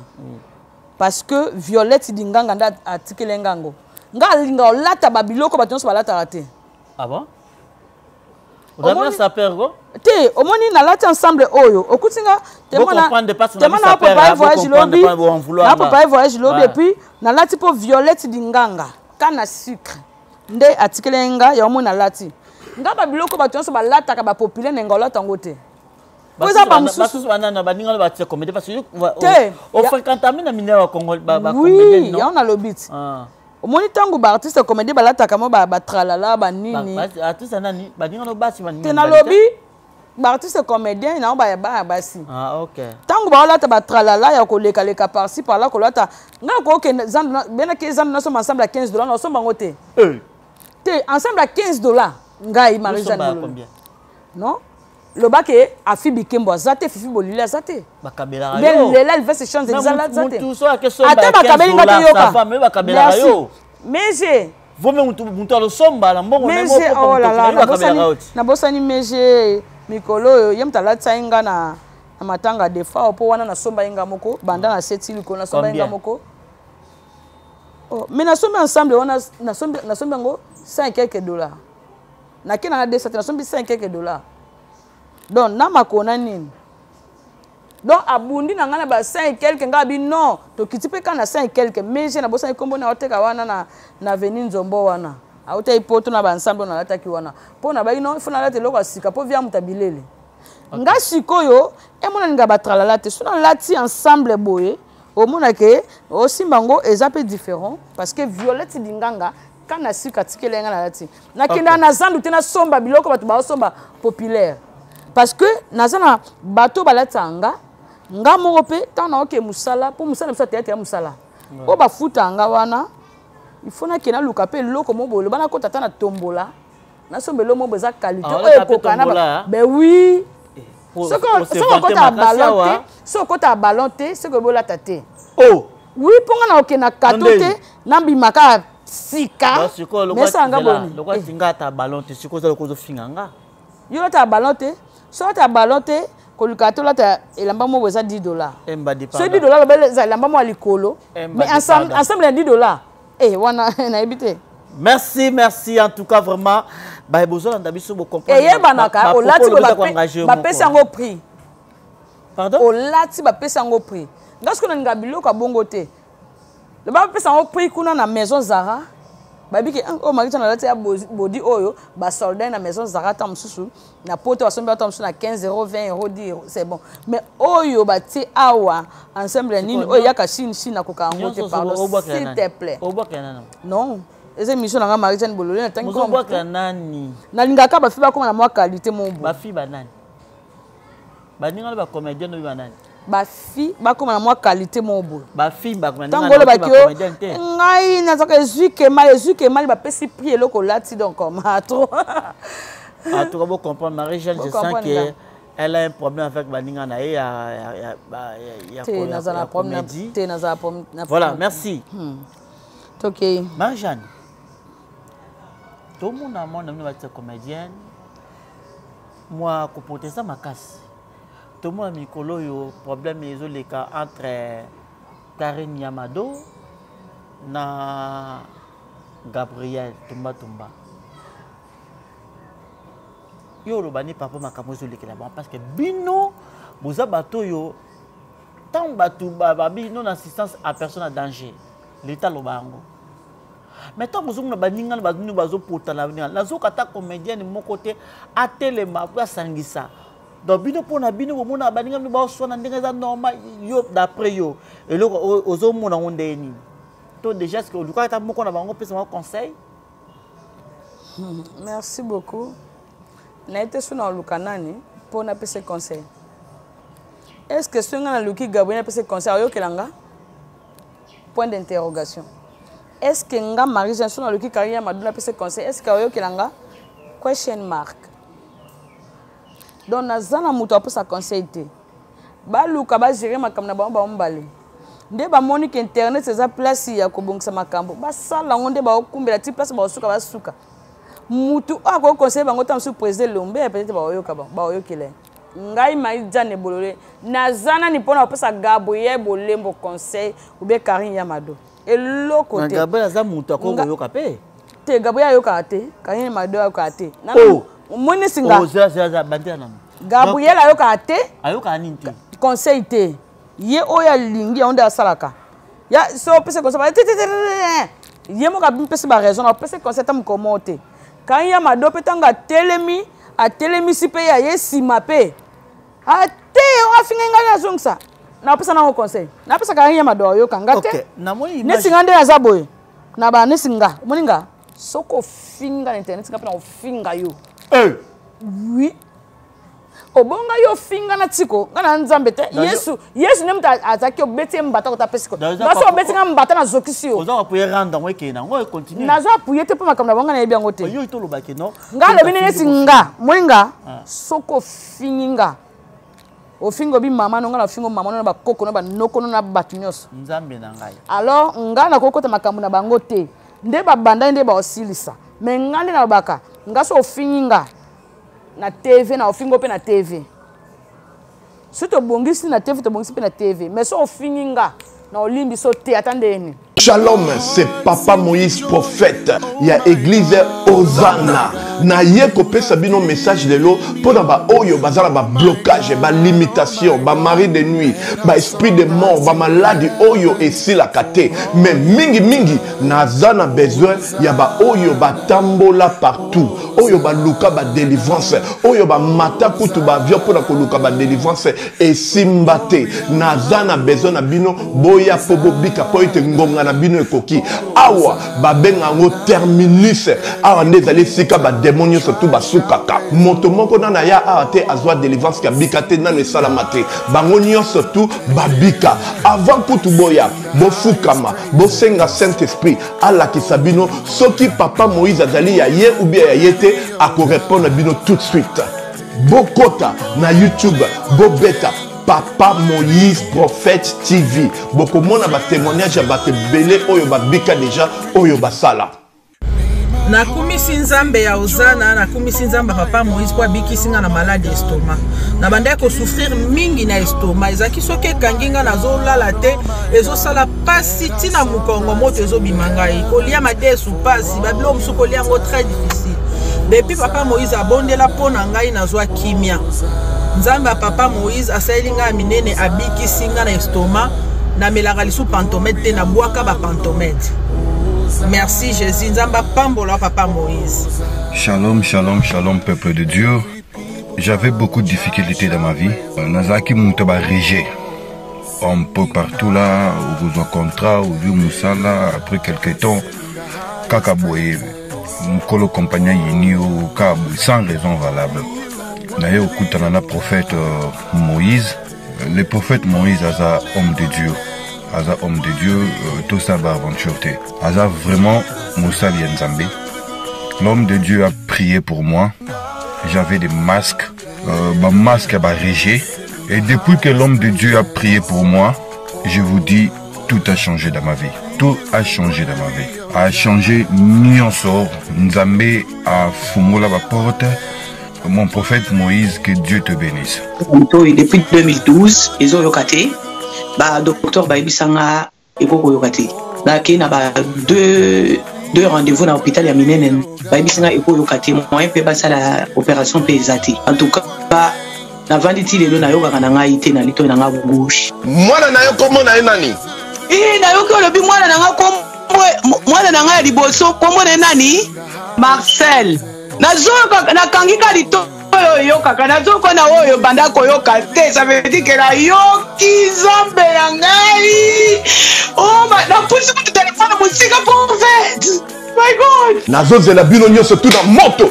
parce que Violette Dinganga nde atikeli nga yango. Nga alinga olata babiloko bato nyonso balataka te. Ah bon? Te, omoni nalati ensemble oyo, okuti nga tema na prépare voyage lobi, na prépare voyage lobi, et puis nalati mpo Violette Dinganga kana sucre nde atikeli nga yango. Moi nalati nga babiloko bato nyonso balataka, bapopulaire na nga olata yango te. Po eza bamosusu baninga batia comédie parce que ofréquentami na minere ya Congo. Oui, yango nalobi ti omoni ntango baartiste comédie balataka mo batralala banini te. Nalobi baartiste comédien nango baya basi, ntango baolata batralala ya kolekaleka par-ci par-là, kolata ngai kokende benaki ezambe, nasomba ensemble ya 15 $, nasomba yango te te. Ensemble ya 15 $, ngai Marie Jeanne, non, lobaki afi bikembo aza te, Fifi Bolili aza te, lela Elves Champs Élysées aza te, ata bakabeli nga te. Yoka, merci Mege. Vome mutu alosomba na mbongo. Mege, oh là là, nabosani Mege. Mikolo oyo ye moto alatisaki nga na matanga Defao, mpo wana nasomba ye nga moko banda na seti likolo, nasomba ye nga moko. Oh, mais nasombi ensemble wana, nasombi yango 5 quelques dollars. Nake nanga 200 te, nasombi 5 quelques dollars. Donc na makolo na nini, donc abundi na ngai na ba 5 quelque. Ngai abi non, tokiti mpe kaka na 5 quelque. Mais je nabosani nkombo na oteka wana na avenue Nzombo wana, autaki poto na baensemble oyo nalataki wana, mpo nabaki non, ifo nalata eloko ya sika mpo via moto abilele nga. Sikoyo emona ninga batralala te. So nalati ensemble boye, omona ke osimba yango eza mpe différent parce que Violette Dinganga kana sika atikeli nga nalati. Nakendaka na zandu te, nasomba biloko bato baosomba populaire, parce que naza na bato balataka nga. Nga moko mpe ntango naoke mosala, mpo mosala na biso ya théâtre ya mosala oyo bafuta nga wana, il faut nakende naluka mpe eloko moko boye, loba nakota ata na tombola, nasomba eloko moko boye eza qualité oyo ekoka na. Ben oui, soki okotaka ballon te, soki okotaka ballon te, soki obolata te. Oui, mpo nga na okende na kato te, nabima kaka sika. Mesalanga boni? Lokola tinga ata ballon te, sikoyo oza lokola ozofinga nga. Yo olataka ballon te. Soki olata ballon te, koluka te olata elamba moko eza 10 dollars. Soki 10 dollars loba eza elamba moko ya likolo, mais ensemble ensemble ya 10 dollars. Eh wana nayebi te. Merci, merci en tout cas vraiment. Ba bozolanda biso bo comprendre. Eyebanaka olati bapesi yango prix. Pardon? Olati bapesi yango prix. Nga soki nalinga biloko ya bongo te. Loba bapesa yango prix kuna na maison Zara. Bayebi ke oyo Marie alati ya body oyo ba soldat na maison Zara ta mosusu na poto basombi ata mosusu na 15 euro 20 euro 10 euro c'est bon. Mais oyo batie awa ensemble ya nini oyo eyaka Chine Chine akoka yango te pardon s'il te plaît. Non. Eza émission na nga Marie Jeanne Bolole na tangi Ozobwaka nani? Nalingaka ba filles bakoma na mwa qualité mo bo. Ba filles ba nani? Baninga na ba comédien oyo ba nani? Ba filles bakoma na mwa qualité mo boye. Ba filles ba comédien. Tango olobaki yo ngai nazaka ezwi kemali ezwi kemali bapesi prix eloko olati donc ma trop. En tout cas, vous comprenez, Marie-Jeanne, je sens que elle a un problème avec baninga na ye ya ya ya ya comédie. Te nazala problème. Voilà, merci. Tokei. Marie-Jeanne, tout le monde a mon ami comédienne. Moi, koprotesta makasi. Tomona mikolo oyo problème ezoleka entre Karine Yamado na Gabriel Tumba Tumba. Yo oloba ni papa makambo ezolekela bango parce que bino boza bato oyo ntango bato babi non assistance à personne à danger l'état aloba yango mais ntango ozomona baninga na bino bazopotana nazoka ata comédienne moko te atelema po asangisa donc bino mpo na bino bomona baninga bino baoswana ndenge eza normal yo d'après yo eloko ozomona yango ndenge nini to déjà ce que olukaka ata moko na bango opesa bango conseil? Merci beaucoup. Naye te so na oluka nani mpo napesa conseil. Est ce que soki ngai naluki Gabriel napesa conseil ayokela nga? Point d'interrogation. Est ce que nga Marie Jeanne so naluki Karine ya Madou napesa conseil est ce que ayokela nga? Question mark. Donc naza na moto apesa conseil te. Baluka ba gérer makambo na bango bango mibale. Nde bamoni ke internet eza place ya kobongisa makambo, basala yango nde bakokumbela ti place bakosuka basuka. Mutu oyo akoki conseiller bango ntango mosusu président Elombe peut-être bakoyoka bango, bakoyokela ye. Ngai Marie Jeanne Bolole naza nani mpona kopesa Gabriel Bolembo conseil ou bien Karine Yamado? Eloko te. Gabriel aza mutu akoki koyoka pe. Te Gabriel ayokaka te, Karine Yamado ayokaka te. Oh. Omoni singa. Oh, zela zela zela bandela nanu. Gabriel ayokaka te. Ayokaka nini te? Conseil te. Ye oyo alingi yango nde asalaka. Ya so opesa conseil ba te te te. Ye moko abipesi ba raison na opesa conseil ata mokolo moko te. Karine Yamado mpe ntango atelemi atelemisi mpe ya ye nsima mpe ate afingai ngai nazongisa napesa nango conseil napesa Karine Yamado ayoka nga te neti nga nde naza boye na ba neti nga omoni nga soki ofinga na internet nga mpe nakofinga yo oui obonga yo finga na tiko nga na nzambe te yesu yesu nde moto azalaki obeti ye mbata kota apesi ko nga so obeti nga mbata nazokisi yo oza apuye rendre yango ekende yango econtinue nazo apuye te mpo makambo na bango nga nayebi yango te yo tolobaki non nga alobi nde neti nga moi nga soki ofingi nga ofingi obi mama no nga na ofingi mama no na bakoko no banoko no na bato nyonso nzambe na ngai alors nga nakokota makambo na bango te nde babandaki nde baosilisa mais nga nde nalobaka nga so ofingi nga na TV na ofingo pe na TV soki tobongisi na TV tobongisi pe na TV mais soki ofingi nga na olimbi so te ata ndeni. Shalom, c'est Papa Moïse prophète ya église Hosanna. Na ye kopesa bino message lelo pona ba oyo bazala ba blocage, ba limitation, ba mari de nuit, ba esprit de mort, ba maladie oyo esilaka te. Mais mingi mingi naza na besoin ya ba oyo batambola partout, oyo baluka ba délivrance, oyo bamata kutu ba avion pona koluka ba délivrance esimba te. Naza na besoin na bino boya po bobika po ete ngonga na bino ekoki. Awa babenga yango terminus, awa nde ezali esika ba demon nyonso tu basukaka. Moto moko nana ya awa te azwa délivrance ya bika te, nano esalama te. Bango nyonso tu babika. Avant kutu boya bofukama, bosenga Saint-Esprit alakisa bino soki Papa Moïse azali ya ye ou bien ya ye te, akorépondre bino tout de suite. Bokota na YouTube, bobeta Papa Moïse Prophète TV. Bokomona ba témoignage ya bato ebele oyo babika déjà, oyo basala. Nakumisi Nzambe ya Ozana, nakumisi Nzambe ya papa Moïse mpo abikisi nga na malade estomac. Nabandaki kosouffrir mingi na estomac, ezalaki soki ekangi nga nazolala te, ezosala pasi ntina mokongo, moto ezobima ngai, kolia madesu pasi, babiloko mosusu kolia yango très difficile. Depuis papa Moïse abondela mpo na ngai, nazwa kimia. Nzambe ya papa Moïse asaleli ngai ya minene, abikisi nga na estomac. Namelaka lisusu pantomède te, nabwaka ba pantomède. Merci Jésus, Nzambe apambola papa Moïse. Shalom, shalom, shalom, peuple de Dieu. J'avais beaucoup de difficultés dans ma vie. Nazalaki moto ba rejet. Un peu partout là, okozwa contrat, ozwi mosala, après quelque temps, kaka boye, mokolo compagnie ayini yo, kaka boye, sans raison valable. Naye okutana na prophète Moïse. Le prophète Moïse aza homme de Dieu. Aza homme de Dieu, tosala ba aventure te. Aza vraiment mosali ya Nzambe. L'homme de Dieu a prié pour moi. J'avais des masques, ba masques ya ba rejet. Et depuis que l'homme de Dieu a prié pour moi, je vous dis, tout a changé dans ma vie. Tout a changé dans ma vie. A changé nyonso. Nzambe a fungola ba porte. Mon prophète Moïse, que Dieu te bénisse. Litoyi depuis 2012 ezoyoka te, ba docteur bayebisa nga ekoki koyoka te. Nakei na ba deux rendez-vous na hôpital ya minene, bayebisi nga ekoyoka te, moyen mpe basala opération mpe eza te. En tout cas navandi ti lelo nayokaka na ngai te na litoyi na nga gauche. Mwana na yo kombo na ye nani? Ee, nayoki olobi mwana na nga kombo, mwana na ngai ya liboso kombo na ye nani? Marcel. Nazoyoka, nakangi ka litoyi oyo oyokaka, nazoyoka na oyo banda koyoka te. Ça veut dire que nayoki Nzambe na ngai. Oh, napusi kutu telefone mosika prophète. My God. Nazozela bino nyonso tu na moto.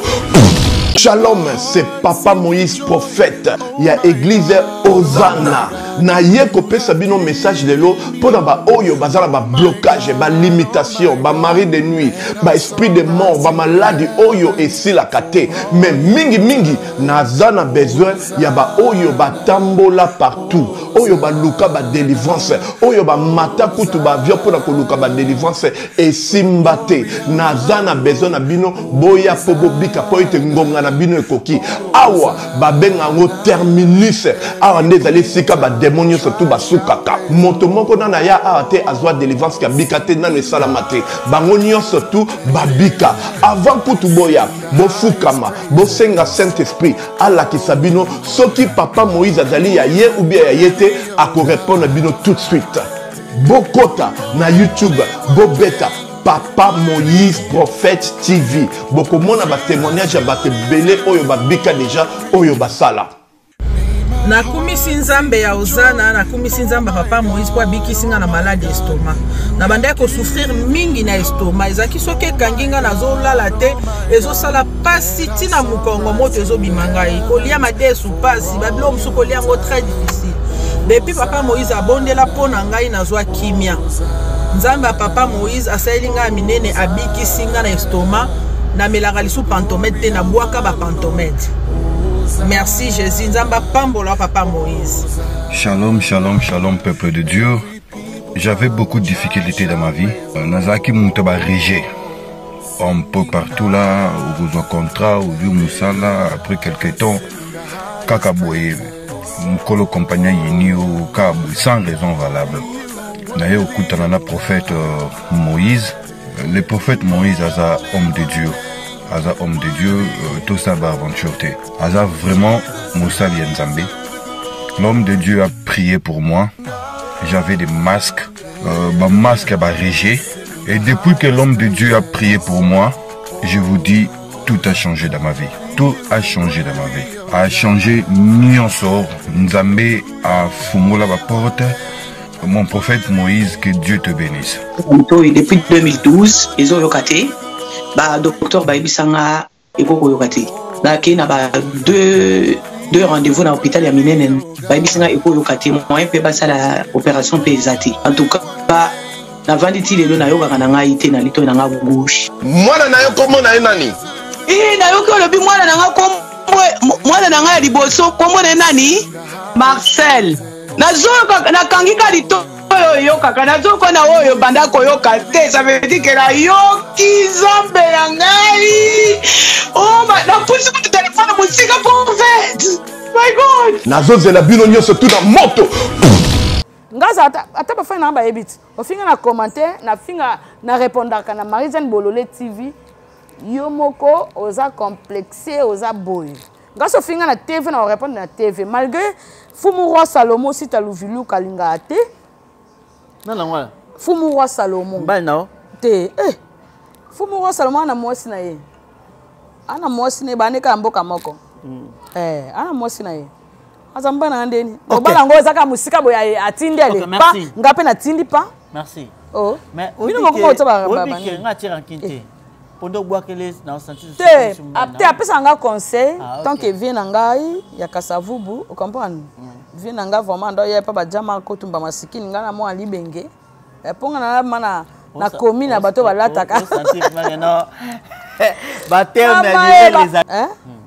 Shalom, c'est Papa Moïse prophète ya église Hosanna. Na ye kopesa bino message lelo pona ba oyo bazala ba blocage, ba limitation, ba mari de nuit, ba esprit de mort, ba maladie oyo esilaka te. Mais mingi mingi naza na besoin ya ba oyo batambola partout, oyo baluka ba délivrance, oyo ba mata kutu ba avion pona koluka ba délivrance esimba te. Naza na besoin na bino boya po bobika po ete ngonga na bino ekoki. Awa babenga yango terminus. Awa nde ezali esika ba démon nyonso tu basukaka. Moto moko nana ya awa te azwa délivrance ya bika te, nano esalama te. Bango nyonso tu babika. Avant kutu boya, bofukama, bosenga Saint-Esprit alakisa bino soki Papa Moïse azali ya ye ou bien ya ye te, akorépondre bino tout de suite. Bokota na YouTube, bobeta Papa Moïse Prophète TV. Bokomona ba témoignage ya bato ebele oyo babika déjà, oyo basala. Nakumisi Nzambe ya Ozana, nakumisi Nzambe ya papa Moïse mpo abikisi nga na malade estomac. Nabandaki kosouffrir mingi na estomac, ezalaki soki ekangi nga nazolala te, ezosala pasi ntina mokongo, moto ezobima ngai, kolia madesu pasi, babiloko mosusu kolia yango très difficile. Depuis papa Moïse abondela mpo na ngai, nazwa kimia. Nzambe ya papa Moïse asaleli ngai ya minene, abikisi nga na estomac. Namelaka lisusu pantomède te, nabwaka ba pantomède. Merci Jésus, Nzambe apambola papa Moïse. Shalom, shalom, shalom, peuple de Dieu. J'avais beaucoup de difficultés dans ma vie. Nazalaki moto ba rejet. Un peu partout là, okozwa contrat, ozwi mosala, après quelque temps, kaka boye, mokolo compagnie ayini yo, kaka boye, sans raison valable. Naye okutana na prophète Moïse. Le prophète Moïse aza homme de Dieu. Aza homme de Dieu, tosala ba aventure te. Aza vraiment mosali ya Nzambe. L'homme de Dieu a prié pour moi. J'avais des masques, ba masques ya ba rejet. Et depuis que l'homme de Dieu a prié pour moi, je vous dis, tout a changé dans ma vie. Tout a changé dans ma vie. A changé nyonso. Nzambe a fungola ba porte. Mon prophète Moïse, que Dieu te bénisse. Litoyi depuis 2012 ezoyoka te, ba docteur bayebisa nga ekoki koyoka te. Nakei na ba deux rendez-vous na hôpital ya minene, bayebisi nga ekoyoka te, moyen mpe basala opération mpe eza te. En tout cas navandi ti lelo nayokaka na ngai te na litoyi na nga gauche. Mwana na yo kombo na ye nani? Ee, nayoki olobi mwana na nga kombo, mwana na ngai ya liboso kombo na ye nani? Marcel. Nazoyoka, nakangi ka litoyi. oyo oyokaka nazoyoka na oyo banda koyoka te ça veut dire que nayoki nzambe na ngai oh, napusi kutu telefone mosika prophète my god nazozela bino nyonso tu na moto nga aza ata bafani nanga bayebi ti ofinga na commentaire nafinga na répondaka na marie jeanne bolole tv yo moko oza complexe oza boye nga so ofinga na tv na korépondre na tv malgré fumu roi salomo sita luviluka alingaka te fumu roi salomo te eh, fumu roi salomo ana mwasi na ye ana mwasi na ye baaneka ya mboka moko mm. eh, ana mwasi na ye aza mobali na ndeni mobali yango eza kaka mosika boye atindi ale pa nga mpe natindi pa merci oh. bino moko moko te pondo obwakele na osanti te te apesaka nga conseil ah, tant que vie na ngai ya kasavubu ocomprendre mm. vie na ngai vraiment ndo ye pa bajama kotumba masikini ngai na mwa libenge eh, mpo nga nalama na nakomi na bato balataka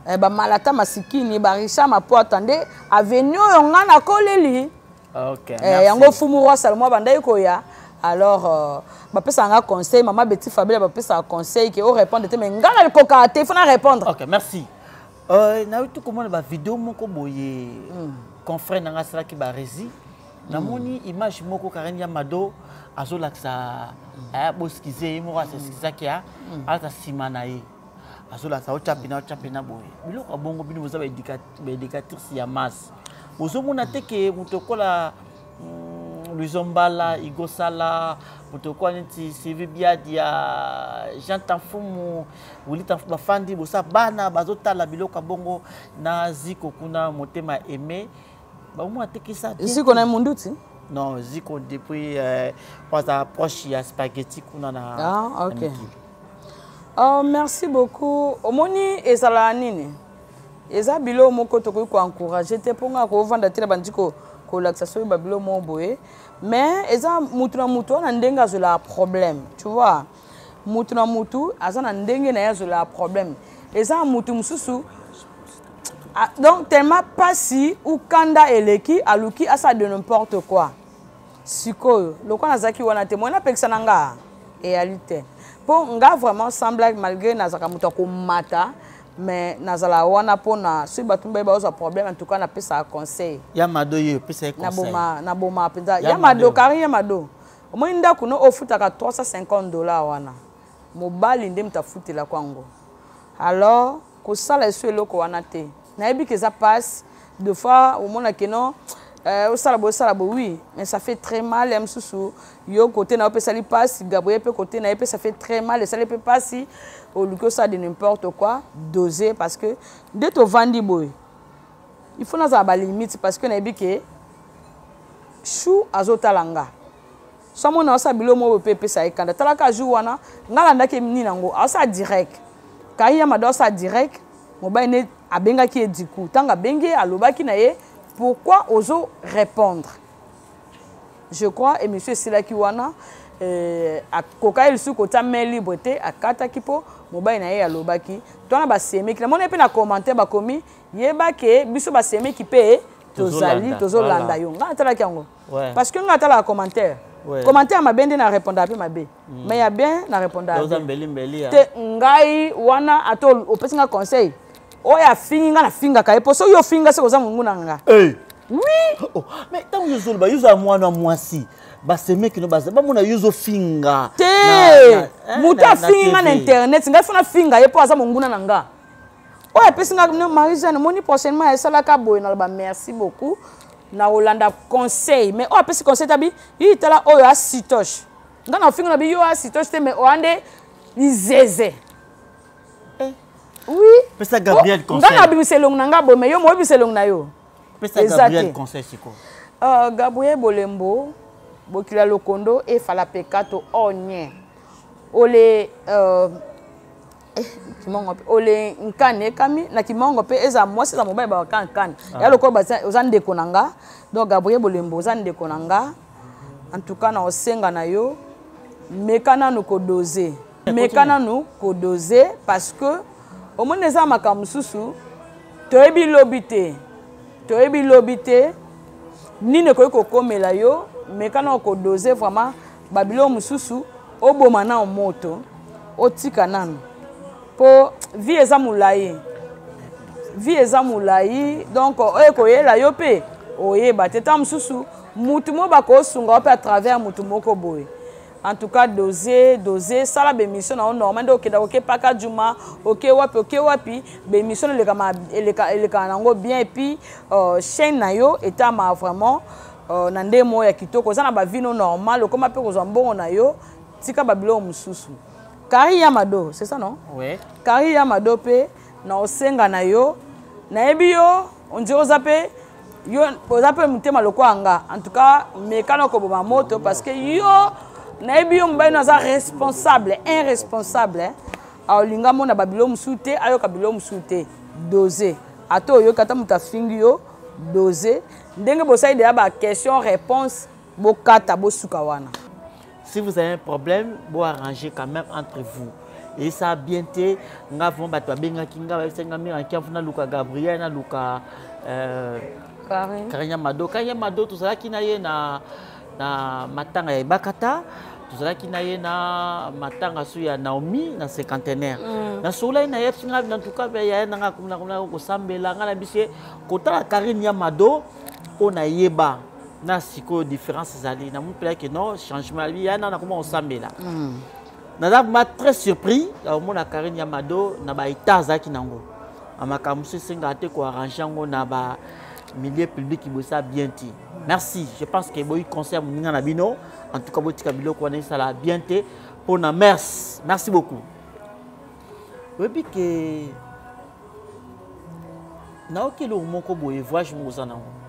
eh, bamalata masikini barichard mapwata nde aveni oyo nga nakoleli eh, yango fumu roi salomo abandaki koya alors euh, bapesaka nga conseil mama beti fabela bapesaka conseil ke orépondre te mais nga nalekokaka te fo na répondre okay, merci euh, nauti komona bavideo moko boye mm. confrère na nga asalaki baresi namoni mm. image moko karine ya mado azolakisa mm. eh, boskize ye moko aseskizaki ya mm. alata nsima na ye azolakisa otya pena otya pena boye biloko ya bongo bino boza baéducatrice ya masse bozomona te ke moto okola mm, luizo mbala igosala moto okola neti sylvie biadi ya jean tamfumu wili tamfumu bafandi bosa bana bazotala biloko ya bongo na ziko kuna motema aime Ba atekisa ziko na munduti non ziko depuis euh, aza proche ya spaghetti kuna na ah, ok na oh, merci beaucoup omoni ezalaka nini eza biloko moko tokoki koencourage te mpo ngai kovanda te na bandi kolakisa soki babilo moko boye mais eza mutu na mutu wana ndenge azwelaka problème tu vois mutu na mutu aza na ndenge na ye azwelaka problème eza mutu mosusu Ah, donc tellement pasi ou kanda eleki aluki asala de n'importe quoi sikoyo lokola nazalaki wana te moyen napekisa na nga eyali te mpo nga vraiment sans blague malgré nazalaka moto ya komata mais nazala wana mpona soki bato mibale bazwa problème en tout cas napesaka conseil ya mado ye opesa ye conseil naboma mpenza ya mado kari ya mado omoni ndako no ofutaka 350 dollar wana mobali nde moto afutelaka yango alors kosala esu eloko wana te nayebi ke eza passe de fois omona ke non euh, osala boye osala boye oui mais ça fait très mal ya mosusu yo kote na yo mpe esali mpasi gabriel mpe kote na ye mpe ça fait très mal esali mpe mpasi oluki osala de n'importe quoi dose parce que nde tovandi boye il faut nazala balimite parce que nayebi ke chou azotala nga so amona asala biloko moko mpe epesa ye kanda talaka jour wana ngai alandaki nini yango asala direct kai ya mado asala direct mobali ne abengaki ye diku ntango abengi ye alobaki na ye pourquoi ozo répondre je crois émission esilaki wana euh, akokaki lisusu kotia main libre te akataki mpo mobali na ye alobaki to wana basemeki namoni mpe na commentaire bakomi yeba ke biso basemeki mpe tozali tozolanda yo ngai natalaki yango ouais. parce que nga atalaka commentaire ouais. commentaire mabe nde na répondaka mpe mabe mm. mais ya bien na répondaka te ngai wana ata opesi nga conseil oyo afingi nga nafingaka ye mpo soki ofinga soki oza mongu na nga hey. oui oh, mais ntango yo ozoloba yo ozala mwana mwasi basemeki no baza bamona yo ozofinga te moto afingi nga na internet ngai fo nafinga ye mpo aza monguna na nga oyo apesi nga no marie jeanne omoni prochainement esalaka boye naloba merci beaucoup na kolanda conseil mais oyo apesi conseil tabi yi tala oyo asitoche nga na ofinga na bi yo asitoche te mais oya nde lizeze eh. oui pesa gabriel oh, conseil nga nabimisa elongi na nga boye mais yo moyebisa elongi na yo pesa gabriel conseil sikoyo uh, gabriel bolembo bokila lokondo efala pekato onye ole uh, eh, kimongo mpe ole nkani ekami na kimongo mpe eza mwasi eza mobali bawaka nkani ah. ya lokola oza ndeko na nga donc gabriel bolembo oza ndeko na nga en tout cas na osenga na yo meka nanu kodose meka nanu kodose parce que omoni eza makambo mosusu toyebi lobi te toyebi lobi te nini ekoki kokomela yo meka na okodose vraiment babiloko mosusu oboma nao moto otika nanu mpo vie eza molai vie eza molai donc oyo ekoyela yo mpe oyeba te ntango mosusu mutu moko bakosunga yo mpe à travers mutu moko boye en tout cas dose dose sala baémission na yo normal nde okenda oke paka juma oke wapi oke wapi baémission elekaka nango bien epuis euh, chaîne na yo etama vraiment euh, na nde moko ya kitoko oza na bavino normal okoma mpe kozwa mbongo na yo tika babiloko mosusu kari ya mado c'est ça non ouais. kari ya mado mpe na osenga na yo nayebi yo ondire oza mpe yo oza mpe motema lokola nga en tout cas meka na koboma moto parce que yo nayebi yo mobali no aza responsable irresponsable aolinga mona babilo mosusu te ayoka bilo mosusu te dose ata oyoki ata moto afingi yo dose ndenge bosali deya ba question réponse bokata bosuka wana si vous avez un problème bo arranger quand même entre vous et ça bien te nga vraiment bato babengaki nga bayebisaki nga mira nkiavu naluka gabriel naluka euh, karine mado karine mado tozalaki na ye na, na matanga ya ebakata tozalaki na ye na matanga su ya naomi na cinquantenaire mm. nasololaki na ye nga na tuka yaya nanga akomina kosambela nga na biso ye kotala karine ya mado oyo nayeba na sikoyo différence ezali namoni mpenza ke non changement abi ya na nakoma kosambela mm. naza vraiment très surpris ya komona karine ya mado na baetat azalaki nango makambo mosusu esengaka te koarrange yango na ba milieu public bosa bien te merci je pense que boyi conseil ya moninga na bino en tout cas botika biloko wana esala bien te mpo na merci merci beaucoup oyebi ke nayoki eloko moko boye voyage moko oza nango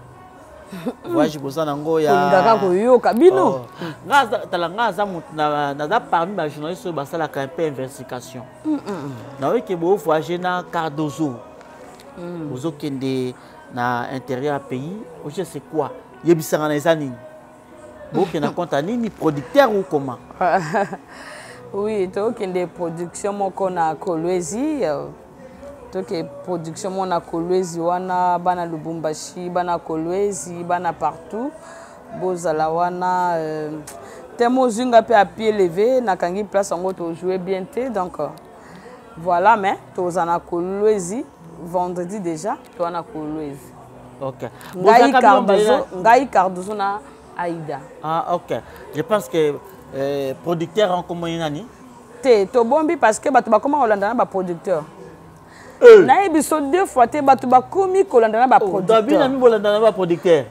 voyage boza nango ya olingaka koyoka bino oh. tala nga aza moto naza parmi bajournaliste oyo basalaka un peu investigation nayoki bo voyage na cardozo mm. bozokende na intérieur ya pays oje c'est quoi yebisanga na eza nini bokende na compte ya nini producteur ou comment oui tokende production moko na kolwezi euh, toke production moko na kolwezi wana bana lubumbashi bana kolwezi bana partout bozala wana euh, teme ozwi nga mpe à pied levé nakangi place yango tojoue bien te donc euh, voilà mais tozala na kolwezi vendredi déjà toza na kolwezi Ok. Ngai Cardozo, Ngai Cardozo na Aïda. Ah ok. Je pense que euh, producteur en comment nani? Te tobombi parce que bato bakoma kolanda na ba producteur. Euh. nayebi biso deux fois te bato bakomi kolanda na baproducteur oh, na baproducteur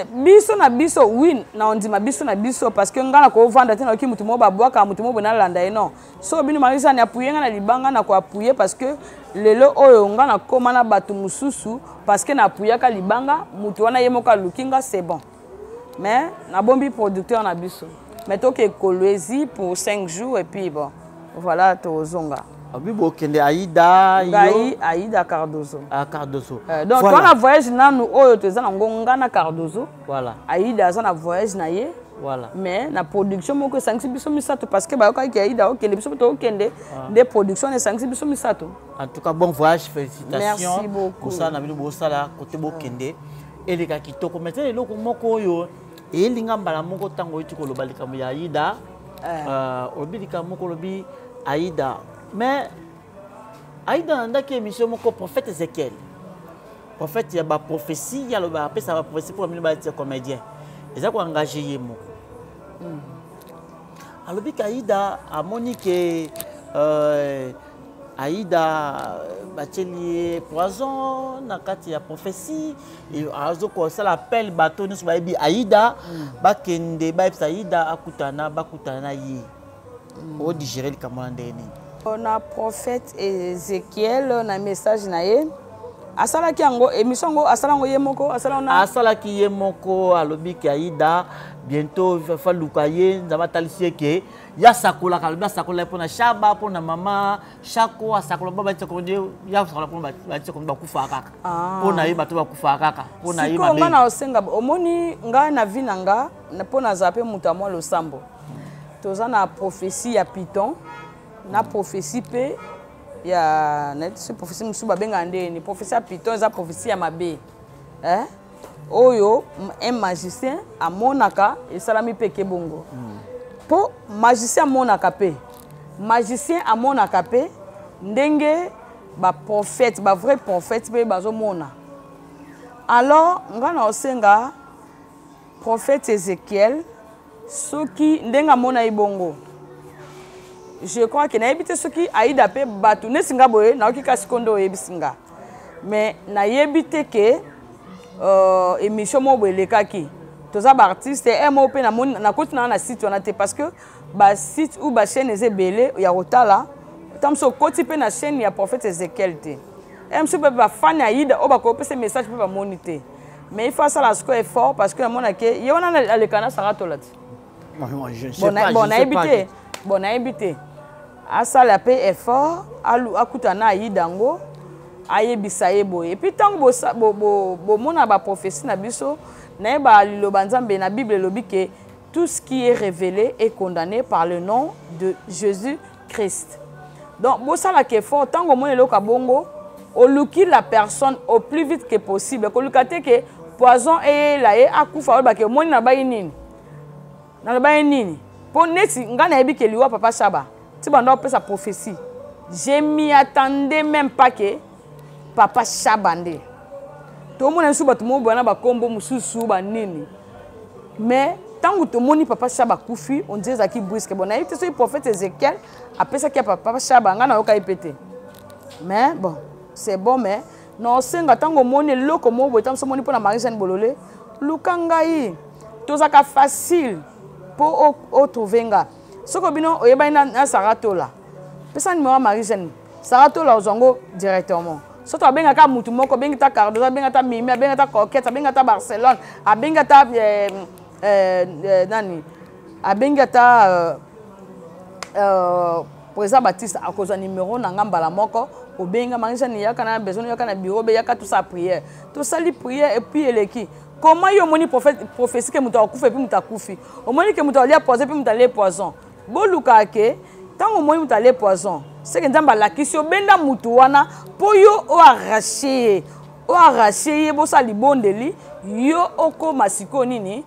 biso na biso oui na ondima biso na biso parce que ngai nakovanda te nayoki motu moko babwaka motu moko boye nalanda ye non soki bino marisani apuye ngai na libanga na koapuye parce que lelo oyo ngai nakóma na bato mosusu parce que naapuyaka libanga motu wana ye moko aluki nga c'est bon mais nabombi producteur na biso mais toke kolwezi pour 5 jours et puis bon voilà tozonga abi bokende aida ngai aida cardozo ah, cardozo euh, donc voilà. toa na voyage nanu oyo toza nango nga na cardozo voilà. aida aza na voyage na ye voilà. mais na production moko esangisi biso misato parce que bayokaki aida okende biso mpe tokokende ah. nde production esangisi biso misato en tout cas bon voyage félicitations merci beaucoup mosala na bino bosala kote bokende eleka kitoko mais eza eloko moko oyo eyelinga mbala moko ntango oyiti koloba likambo ya aida eh. euh, olobi likambo moko olobi aida mais aida nalandaki émission moko prophète ezekiel prophète ya baprophétie ye aloba apesa baprophétie mpo bamino batia comédien eza koengage ye moko mm. alobi ke aida amoni ke euh, aida batieli ye poison na kati ya prophétie azokosala appel bato nyonso bayebi aida mm. bakende bayebisa aida akutana bakutana na ye mm. odigere likambo wana ndenge nini na prophète ezekiel na message na ye asalaki yango émission yango asala yango ye moko asalaki ye moko alobi ke aida bientôt faluka ye nzambe atalisi ye ke ye asakolaka alobi asakola mpo na shaba mpo na mama shako asakola mpo batisakoni ye asakola mpo batisakoni bakufaka kaka ah. mpo na ye bato bakufaka kaka mpo na ye mabe nga na osenga omoni ngai na vie na nga mpo nazala mpe moto ya mwa losambo toza na prophétie ya python na prophétie mpe ya nayebi so prophétie mosusu babengaka ndeni prophétie ya python eza prophétie ya mabe eh? Oyo un magicien amonaka esalami mpe ke bongo. Mpo magicien amonaka mpe, magicien amonaka mpe ndenge baprophète, bavrai prophète mpe bazomona. Alors ngai na osenga prophète Ezekiel, soki ndenge amona ye bongo, je crois que nayebi te soki Aida mpe bato neti nga boye nayoki kasi kondo oyebisi nga, mais nayebi te ke émission moko boye elekaki, toza baartiste e moko mpe nakoti nanga na site wana te, parce que basite ou bachaîne eza ebele ya kotala. Ta mosu okoti mpe na chaîne ya prophète Ezekiel te, e mosusu mpe bafani ya Aida oyo bakopesa message mpe bamoni te. Mais il faut asala sikoyo effort, parce que namonake ye wana aleka na Sara Tola te. Bon, nayebi te, bon, nayebi te. Asala mpe effort, akuta na Aida yango, ayebisa ye boye. Et puis ntango bomona baprophétie na biso, nayeba liloba Nzambe na Bible elobi ke tout ce qui est révélé est condamné par le nom de Jésus Christ. Donc bosalaka effort, ntango omoni eloko ya bongo, oluki la personne au plus vite que possible. Koluka te ke poison eyela ye akufa, olobake omoni nalobaki nini, nalobaki nini. Mpo neti ngai nayebi ke liwa papa Shaba ti banda opesa prophétie, je m'y attendais même pas ke papa Shaba nde tomona biso bato moko boya na bakombo mosusu banini. Mais ntango tomoni papa Shaba akufi, on dirait ezalaki brusque. Bon, nayebi te soki prophète Ezekiel apesaki ya papa Shaba, ngai nayoka ye mpe te. Mais bon, c'est bon. Mais naosenga, ntango omoni eloko moko boye, ntango mosu omoni mpo na Marie Jeanne Bolole, luka ngai, tozalaka facile mpo otrouve nga. Soki bino oyebani na Sara Tola, pesa numéro ya Marie Jeanne, Sara Tola ozwa yango directement. Soki abengaka mutu moko, abengi ta Cardozo, abengi ta Mimi, abengi ta Coquette, abengi ta Barcelone, abengi ata nani, abengi ata président Baptiste, akozwa numéro na nga mbala moko. Obenga Marie Jeanne, yaka na besoin, yaka na bureau, be yaka tosala prière. Tosali prière et puis eleki. Comment yo omoni prophétie ke moto akufa et puis moto akufi? Omoni ke moto alia poison et puis moto alie poison? Bolukaka ke ntango omoni moto alie poison, seke Nzambe alakisi yo, benda motu wana mpo yo oarrache ye, oarrache ye, bosala libondeli, yo okóma sikoyo nini,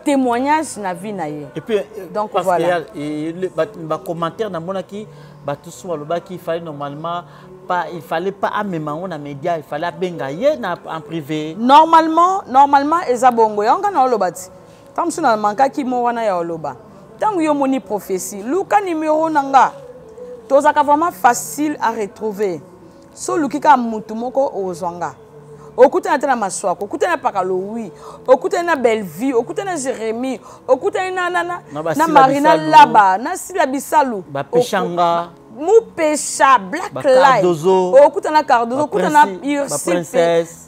témoignage na vie na ye. Et puis donc parce voilà. Que bacommentaire namonaki, bato so balobaki il fallait normalement pas, il fallait pas amema yango na média, il fallait abenga ye na en privé. Normalement eza bongo. Yango nga na oloba ti ntango mosusu na mankaki mo wana ya oloba, ntango yo omoni prophétie, luka numéro na nga, tozalaka vraiment facile à retrouver. So oluki kaka mutu moko, ozwa nga. Okutani te na Maswako, okutani na Pakalowi, okutani na Bellevue, okutani na Jérémie, okutani na Marina Laba, na Sila Bisalu, bapeshanga, Mupesha Black Light, okutana na Cardozo, okutana na Ursi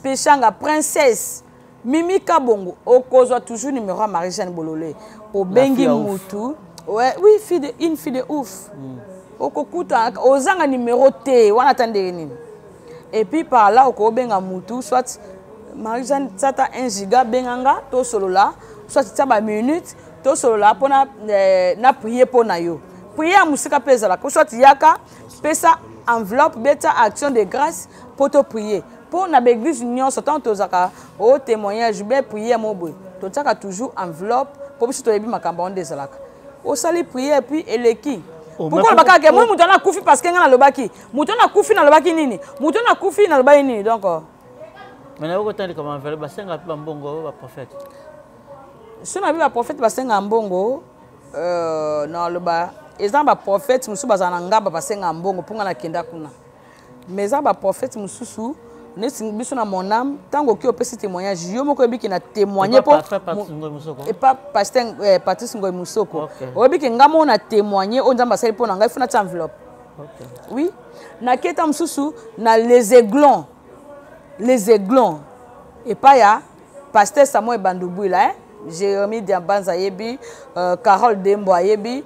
Peshanga, Princesse Mimi Kabongo, okozwa toujours numéro ya Marie Jeanne Bolole. Obengi mutu, ouais, oui, fille de, une fille de ouf. Okokuta ozanga numéro te wana ata ndenge nini. Et puis par là okobenga mutu, soit Marie Jeanne tiata 1 giga, benga nga tosolola, soit tia ba minute tosolola mpona na prier mpo na yo. Prier ya mosika mpe ezalaka, soit yaka pesa enveloppe, beta action de grâce mpo to prier. Mpo na baeglise nyonso, ntango tozalaka o témoignage be prière mo boye, totiaka toujours enveloppe, mpo biso toyebi makambo yango nde ezalaka. Osali prière puis eleki. Pourquoi olobaka ke moi moto wana akufi parce que ngai nalobaki moto wana akufi, nalobaki nini, moto wana akufi, nalobaki nini? Donc mais nayoki otandika baenveloppe, basengaka mpe bambongo baprophète? So na bi baprophète basengaka mbongo, naloba eza baprophète mosusu bazala na ngaba, basengaka mbongo mpo ngai nakenda kuna. Mais eza baprophète mosusu neti biso na mon âme, ntango oki opesi témoignage, yo moko oyebiki na témoigne mpo epa pasteur Patrice Ngoi Musoko, oyebiki nga moko na témoigne oyo Nzambe asali mpo na ngai, fo natia enveloppe. Oui, naketa mosusu na les aiglons, les aiglons epai ya pasteur Samuel Bandubwila, eh? Jérémie Diambanza ayebi, Carole Dembo ayebi,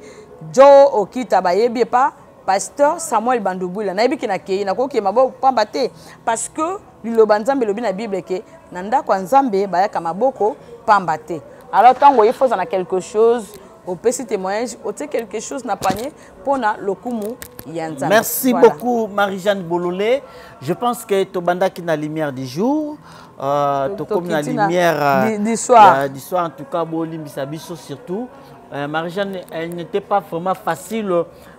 Jo Okita bayebi, epa pasteur Samuel Bandubwila. Nayebi ke nakei, nakokema bo pamba te, parce que liloba Nzambe elobi na Bible ke na ndako ya Nzambe bayaka maboko pamba te. Alors ntango oye, foza na quelque chose. Opesi témoignage, otie quelque chose na panier mpona lokumu ya Nzambe. Merci voilà. beaucoup Marie-Jeanne Bololé. Je pense que tobandaki na lumière du jour. Tokomi na lumière du soir. Du soir en tout cas bolimbisa biso surtout. Marie-Jeanne, elle n'était pas vraiment facile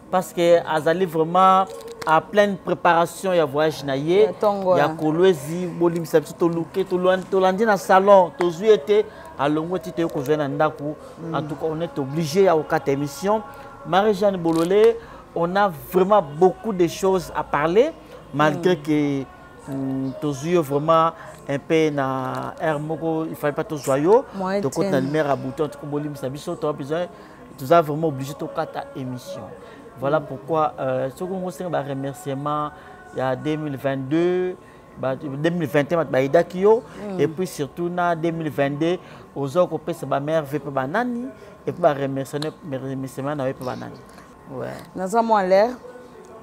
parce que azali vraiment à pleine préparation ya voyage na ye Ya tongo, ya ya. Kolwezi. Bolimbisa biso, toluke, tolandi na salon, tozwi ete alongwe ti toye kozwa na ndako. En tout cas, on est obligé ya kokata émission. Marie-Jeanne Bololé, on a vraiment beaucoup de choses à parler malgré que tozwi yo vraiment un peu na air moko il fallait pas tozwa yo. Moyen Tokota na te. lumière ya butu. En tout cas, bolimbisa biso, toza besoin, toza vraiment obligé tokata émission. Voilà pourquoi soki ongosenga ba remerciement ya 2022, ba 2021, bato bayidaki yo, et puis surtout na 2022 oza kopesa ba merveille mpe banani, et puis ba remerciement na yo mpe banani. Ouais. Naza mwa l'air,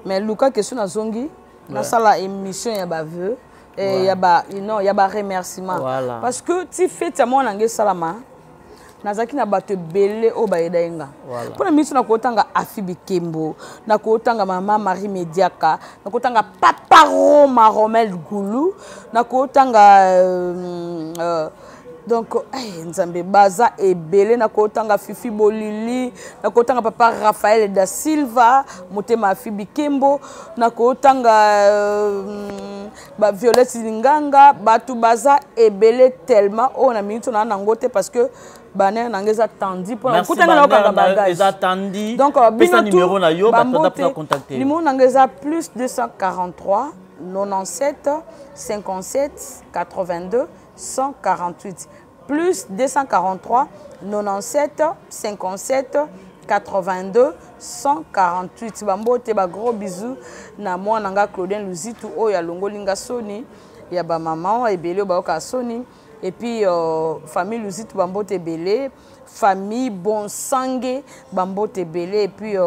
mais luka question nazongi nasala émission ya ba vœux ya ba, non, ya ba remerciement. Voilà. Parce que ti fête ya mwana nge esalama, nazalaki na bato ebele oyo bayeda ye nga. Voilà. Mpona miso, nakotanga Afi Bikembo, nakotanga mama Marie Mediaka, nakotanga papa Roma Romel Gulu, nakotanga donc Nzambe, baza ebele. Nakotanga Fifi Bolili, nakotanga papa Raphaël da Silva, motema Afi Bikembo, nakotanga ba Violette Linganga. Bato baza ebele tellement oyo na minute na nango te, parce que banere nanga eza tandi mpona Merci, okutanga na okanga banere na yo bagage. eza tandi. Donc Pesa bino numéro na yo, bato bambote, mpona contacter yo. Numéro nanga eza plus 243 97 57 82 148, plus 243 97 57 82 148. Bambote, ba gros bisous na mwana nga Claudin Luzitu oyo alongoli nga soni ya bamama ebele oyo bayoka soni. Et puis famille Luzitu, bambote ebele. Famille Bonsange, bambote ebele. Et puis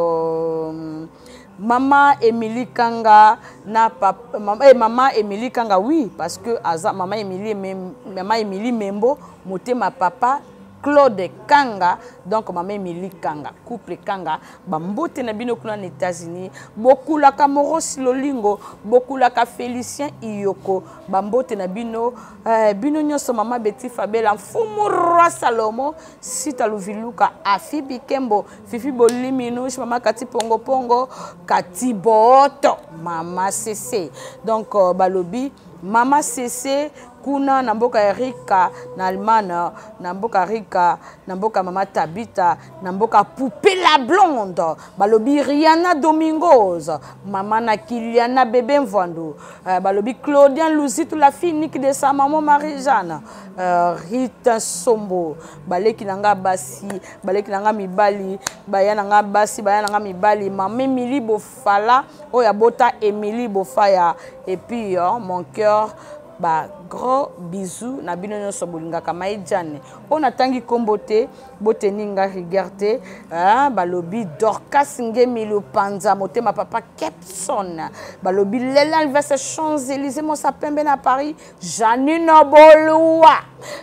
mama Émilie Kanga na papa, mama Émilie Kanga, oui, parce que aza mama Émilie, mama Émilie Membo, motema papa Claude Kanga. Donc mama Émilie Kanga, couple Kanga, bambote na bino kuna na États-Unis. Bokulaka Morosi Lolingo, bokulaka Félicien Iyoko, bambote na bino, bino nyonso. Mama Betty Fabela, mfumu roi Salomo Sita Luviluka, Afi Bikembo, Fifi Boliminush, mama Kati Pongo Pongo, Kati Boto, mama Cc. Donc balobi mama Cc kuna na mboka ya Rika na Allemagne, na mboka Rika, na mboka mama Tabita, na mboka Poupe la Blonde. Balobi Riana Domingos, mama na Kiliana bébé Mvandu. Balobi Claudien Luzitu, la fille unique de sa maman Marie-Jeanne. Rita Sombo, baleki na nga basi, baleki na nga mibali, baya na nga basi, baya na nga mibali, mama Emily Bofala oyo abota Emily Bofaya. Et puis mon cœur, ba gros bisous na bino nyonso bolingaka Maijane. Oyo natangi nkombo te, boteni nga rigueur te, hein. Balobi Dorcas Ngemi Lupanza, motema papa Kepson. Balobi Lela Alves, Champs-Élysées, mosa pembe na Paris, Janine Bolua.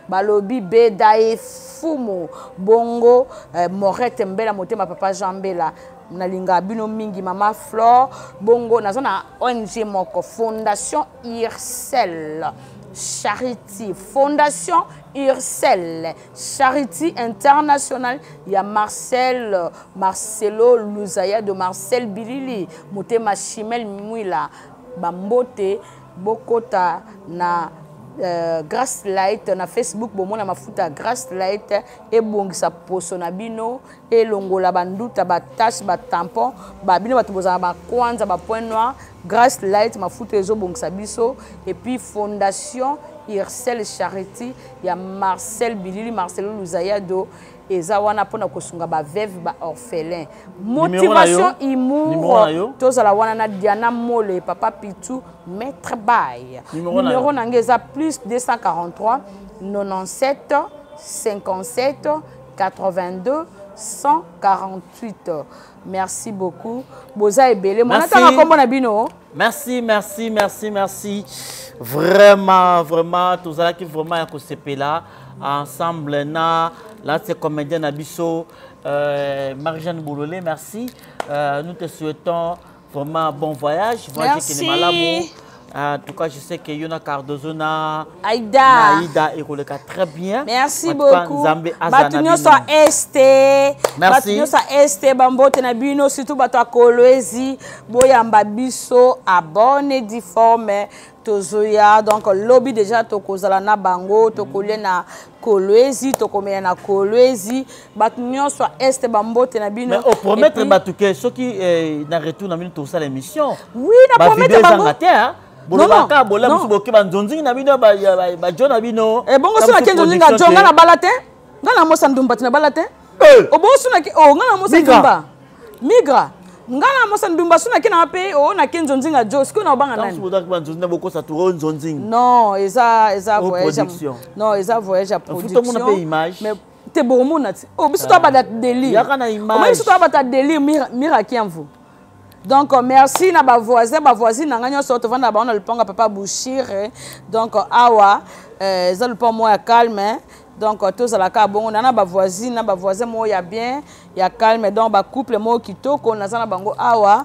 Balobi Beda Efumu bongo, Morete Mbela, motema papa Jean Mbela. Nalingaka bino mingi. Mama Flore bongo, naza na ONG moko, Fondation Irsel Charity, Fondation Ursel Charity International ya Marcel, Marcelo Luzaya de Marcel Bilili, motema Chimel Mwila. Bambote, bokota na Grace Light na Facebook, bomona mafuta ya Grace Light ebongisa poso na bino, elongola banduta, ba taches, ba tampon. Babino bato bozala bakwanza, ba point noir, Grace Light mafuta ezobongisa biso. Et puis Fondation Ursel Charity ya Marcel Bilili, Marcelo Luzayado, eza wana mpona kosunga ba veuve, ba orphelin. Motivation Humour, tozala wana na Diana Mole, papa Pitu, Maître Bay. Numéro na ngai eza plus 243 97 57 82 148. Merci beaucoup, boza ebele. Mona tanga kombo na bino. Merci, merci, merci, merci vraiment, vraiment. Tozalaki vraiment ya kosepela ensemble na la comédien na biso. Euh, Marie-Jeanne Boulolé, merci. Euh, nous te souhaitons vraiment bon voyage. Voyage Merci. Malamu. En tout cas, je sais que Yona Cardozo na Aïda. na Aïda ekoleka très bien. Merci En tout cas, beaucoup. Nzambe aza Bato na nyonso bino. ya este Merci. bato nyonso ya este bambote na bino surtout bato ya kolwezi boyamba biso a bonne et due forme tozoya donc lobi déjà tokozala na bango tokolia na kolwezi tokomela na kolwezi bato nyonso ya este bambote na bino Mais opromettre Et puis- bato ke soki eh, na retour na bino tosala émission. Oui, na Ba promettre vidéo bango. ezanga te, hein. Non, non, Bolobaka bola non. mosusu boke banzonzingi na bino ba- ya- ba- bajo na bino. ebongo so nake nzonzi nga jo nga na bala te nga na mosa ndumba ti na bala te obongo so nake o nga na mosa Migra. ndumba migra nga na mosa ndumba so nake na mpe o nake nzonzi nga jo sikoyo na obanga nani Nani? Banzonzingi na bokosa turo nzonzingi. non eza eza Oh, voyage ya- production. non eza voyage ya Futa omona mpe production image. mais te bokomona ti o biso toabata délire Yaka na image. omoni biso toabata délire mira- mira kiamvu donc euh, merci na bavoisin bavoisine na ngai nyonso tovanda na bango na lopango ya papa bouchir donc euh, awa euh, eza lopango moko ya calme hein. Donc euh, tozalaka bongo na na bavoisine na bavoisin moko ya bien ya calme donc bacouple moko kitoko naza na bango awa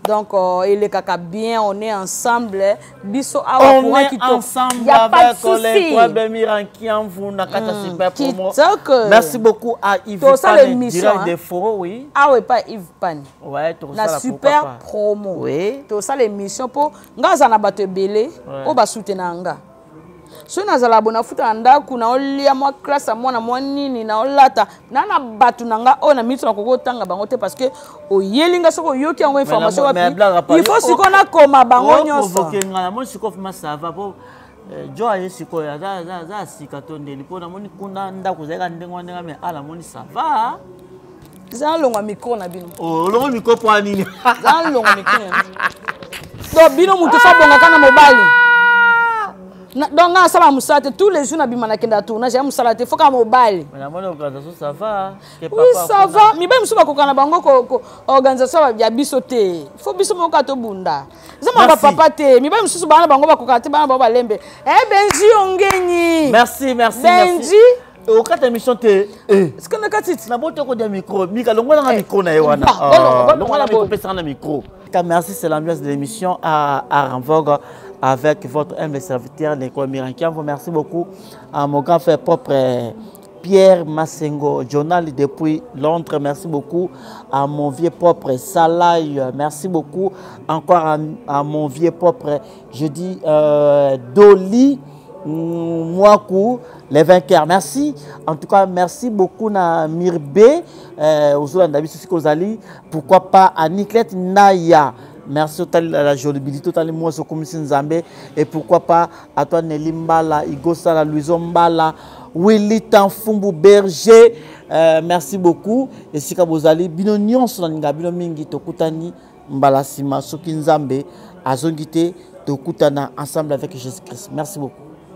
donc euh, elekaka bien on est ensemble biso awa On courant est kitoko ensemble y a pas de avec les souci Kwabemir Kiamvu na kata super promo. kitoko. Merci beaucoup à Yves Tosala Pane, émission, direct hein. des foraux, oui. awa epai Yves Pane Ouais, na tosala pourquoi super pas. promo Oui. tosala émission mpo nga aza na bato ebele Ouais. oyo basutena nga soki nazala bo nafuta na ndako naolia mwa classe ya mwana mwa nini naolata na na bato na nga oyo na miniti nakoki otanga bango te parce que oyeli nga soki oyoki yango information Mais la- mais blague à wapi part, il faut yo- sikoyo nakoma bango Oh, nyonso provoquer nga namoni sikoyo vraiment ça va po eh, jo aye sikoyo aza aza aza sika to ndeni mpo namoni kuna ndako ezalaka ndenge wana ndenge mais ala namoni ça va. eza nalongwa micro na bino Oh, olongo micro mpo ya nini? eza nalongwa micro na bino donc bino motu fo abongaka na mobali Na- donc nga asala mosala te tous les jours nabima nakenda ya tournage ya mosala te fo kaka mobali Mais namoni organisation ça va. Ke oui papa ça kuna- va mibali mosusu bakoka na bango ko- ko- organisation ya biso te fo biso moko kaka tobunda eza mwa Merci. bapapa te mibali mosusu bana bango bakokaka te bana bango balembe e benji ongenyi Merci, merci, benji merci. Okata émission te. Eh. Sikoyo na kati ti. Na bote ko dia micro. Mika longola nga micro na ye wana. Bah, bolongo, Ah, bolongo Longola na micro boye. pesa na micro. Ka Merci, c'est l'ambiance de l'émission à à Renvogue avec votre humble serviteur Neko Mirankiamvo. Merci beaucoup à mon grand frère propre euh, Pierre Massengo, journal depuis Londres. Merci beaucoup à mon vieux propre Salaï. Merci beaucoup encore à, à mon vieux propre, je dis euh, Dolly. Mwaku, les vainqueurs. Merci. En tout cas, merci beaucoup na Mirbe, euh, aux David Kozali. Pourquoi pas à Nicolette Naya. Merci au à la jolibilité, au moi Nzambe. Et pourquoi pas à toi Nelly Mbala, Igo Sala, Louison Mbala, Willy Tanfumbu Berger. Euh, merci beaucoup. Et si Bozali, bino nyonso na ninga bino mingi tokutani mbala sima soki Nzambe azongi te tokutana ensemble avec Jésus-Christ. Merci beaucoup.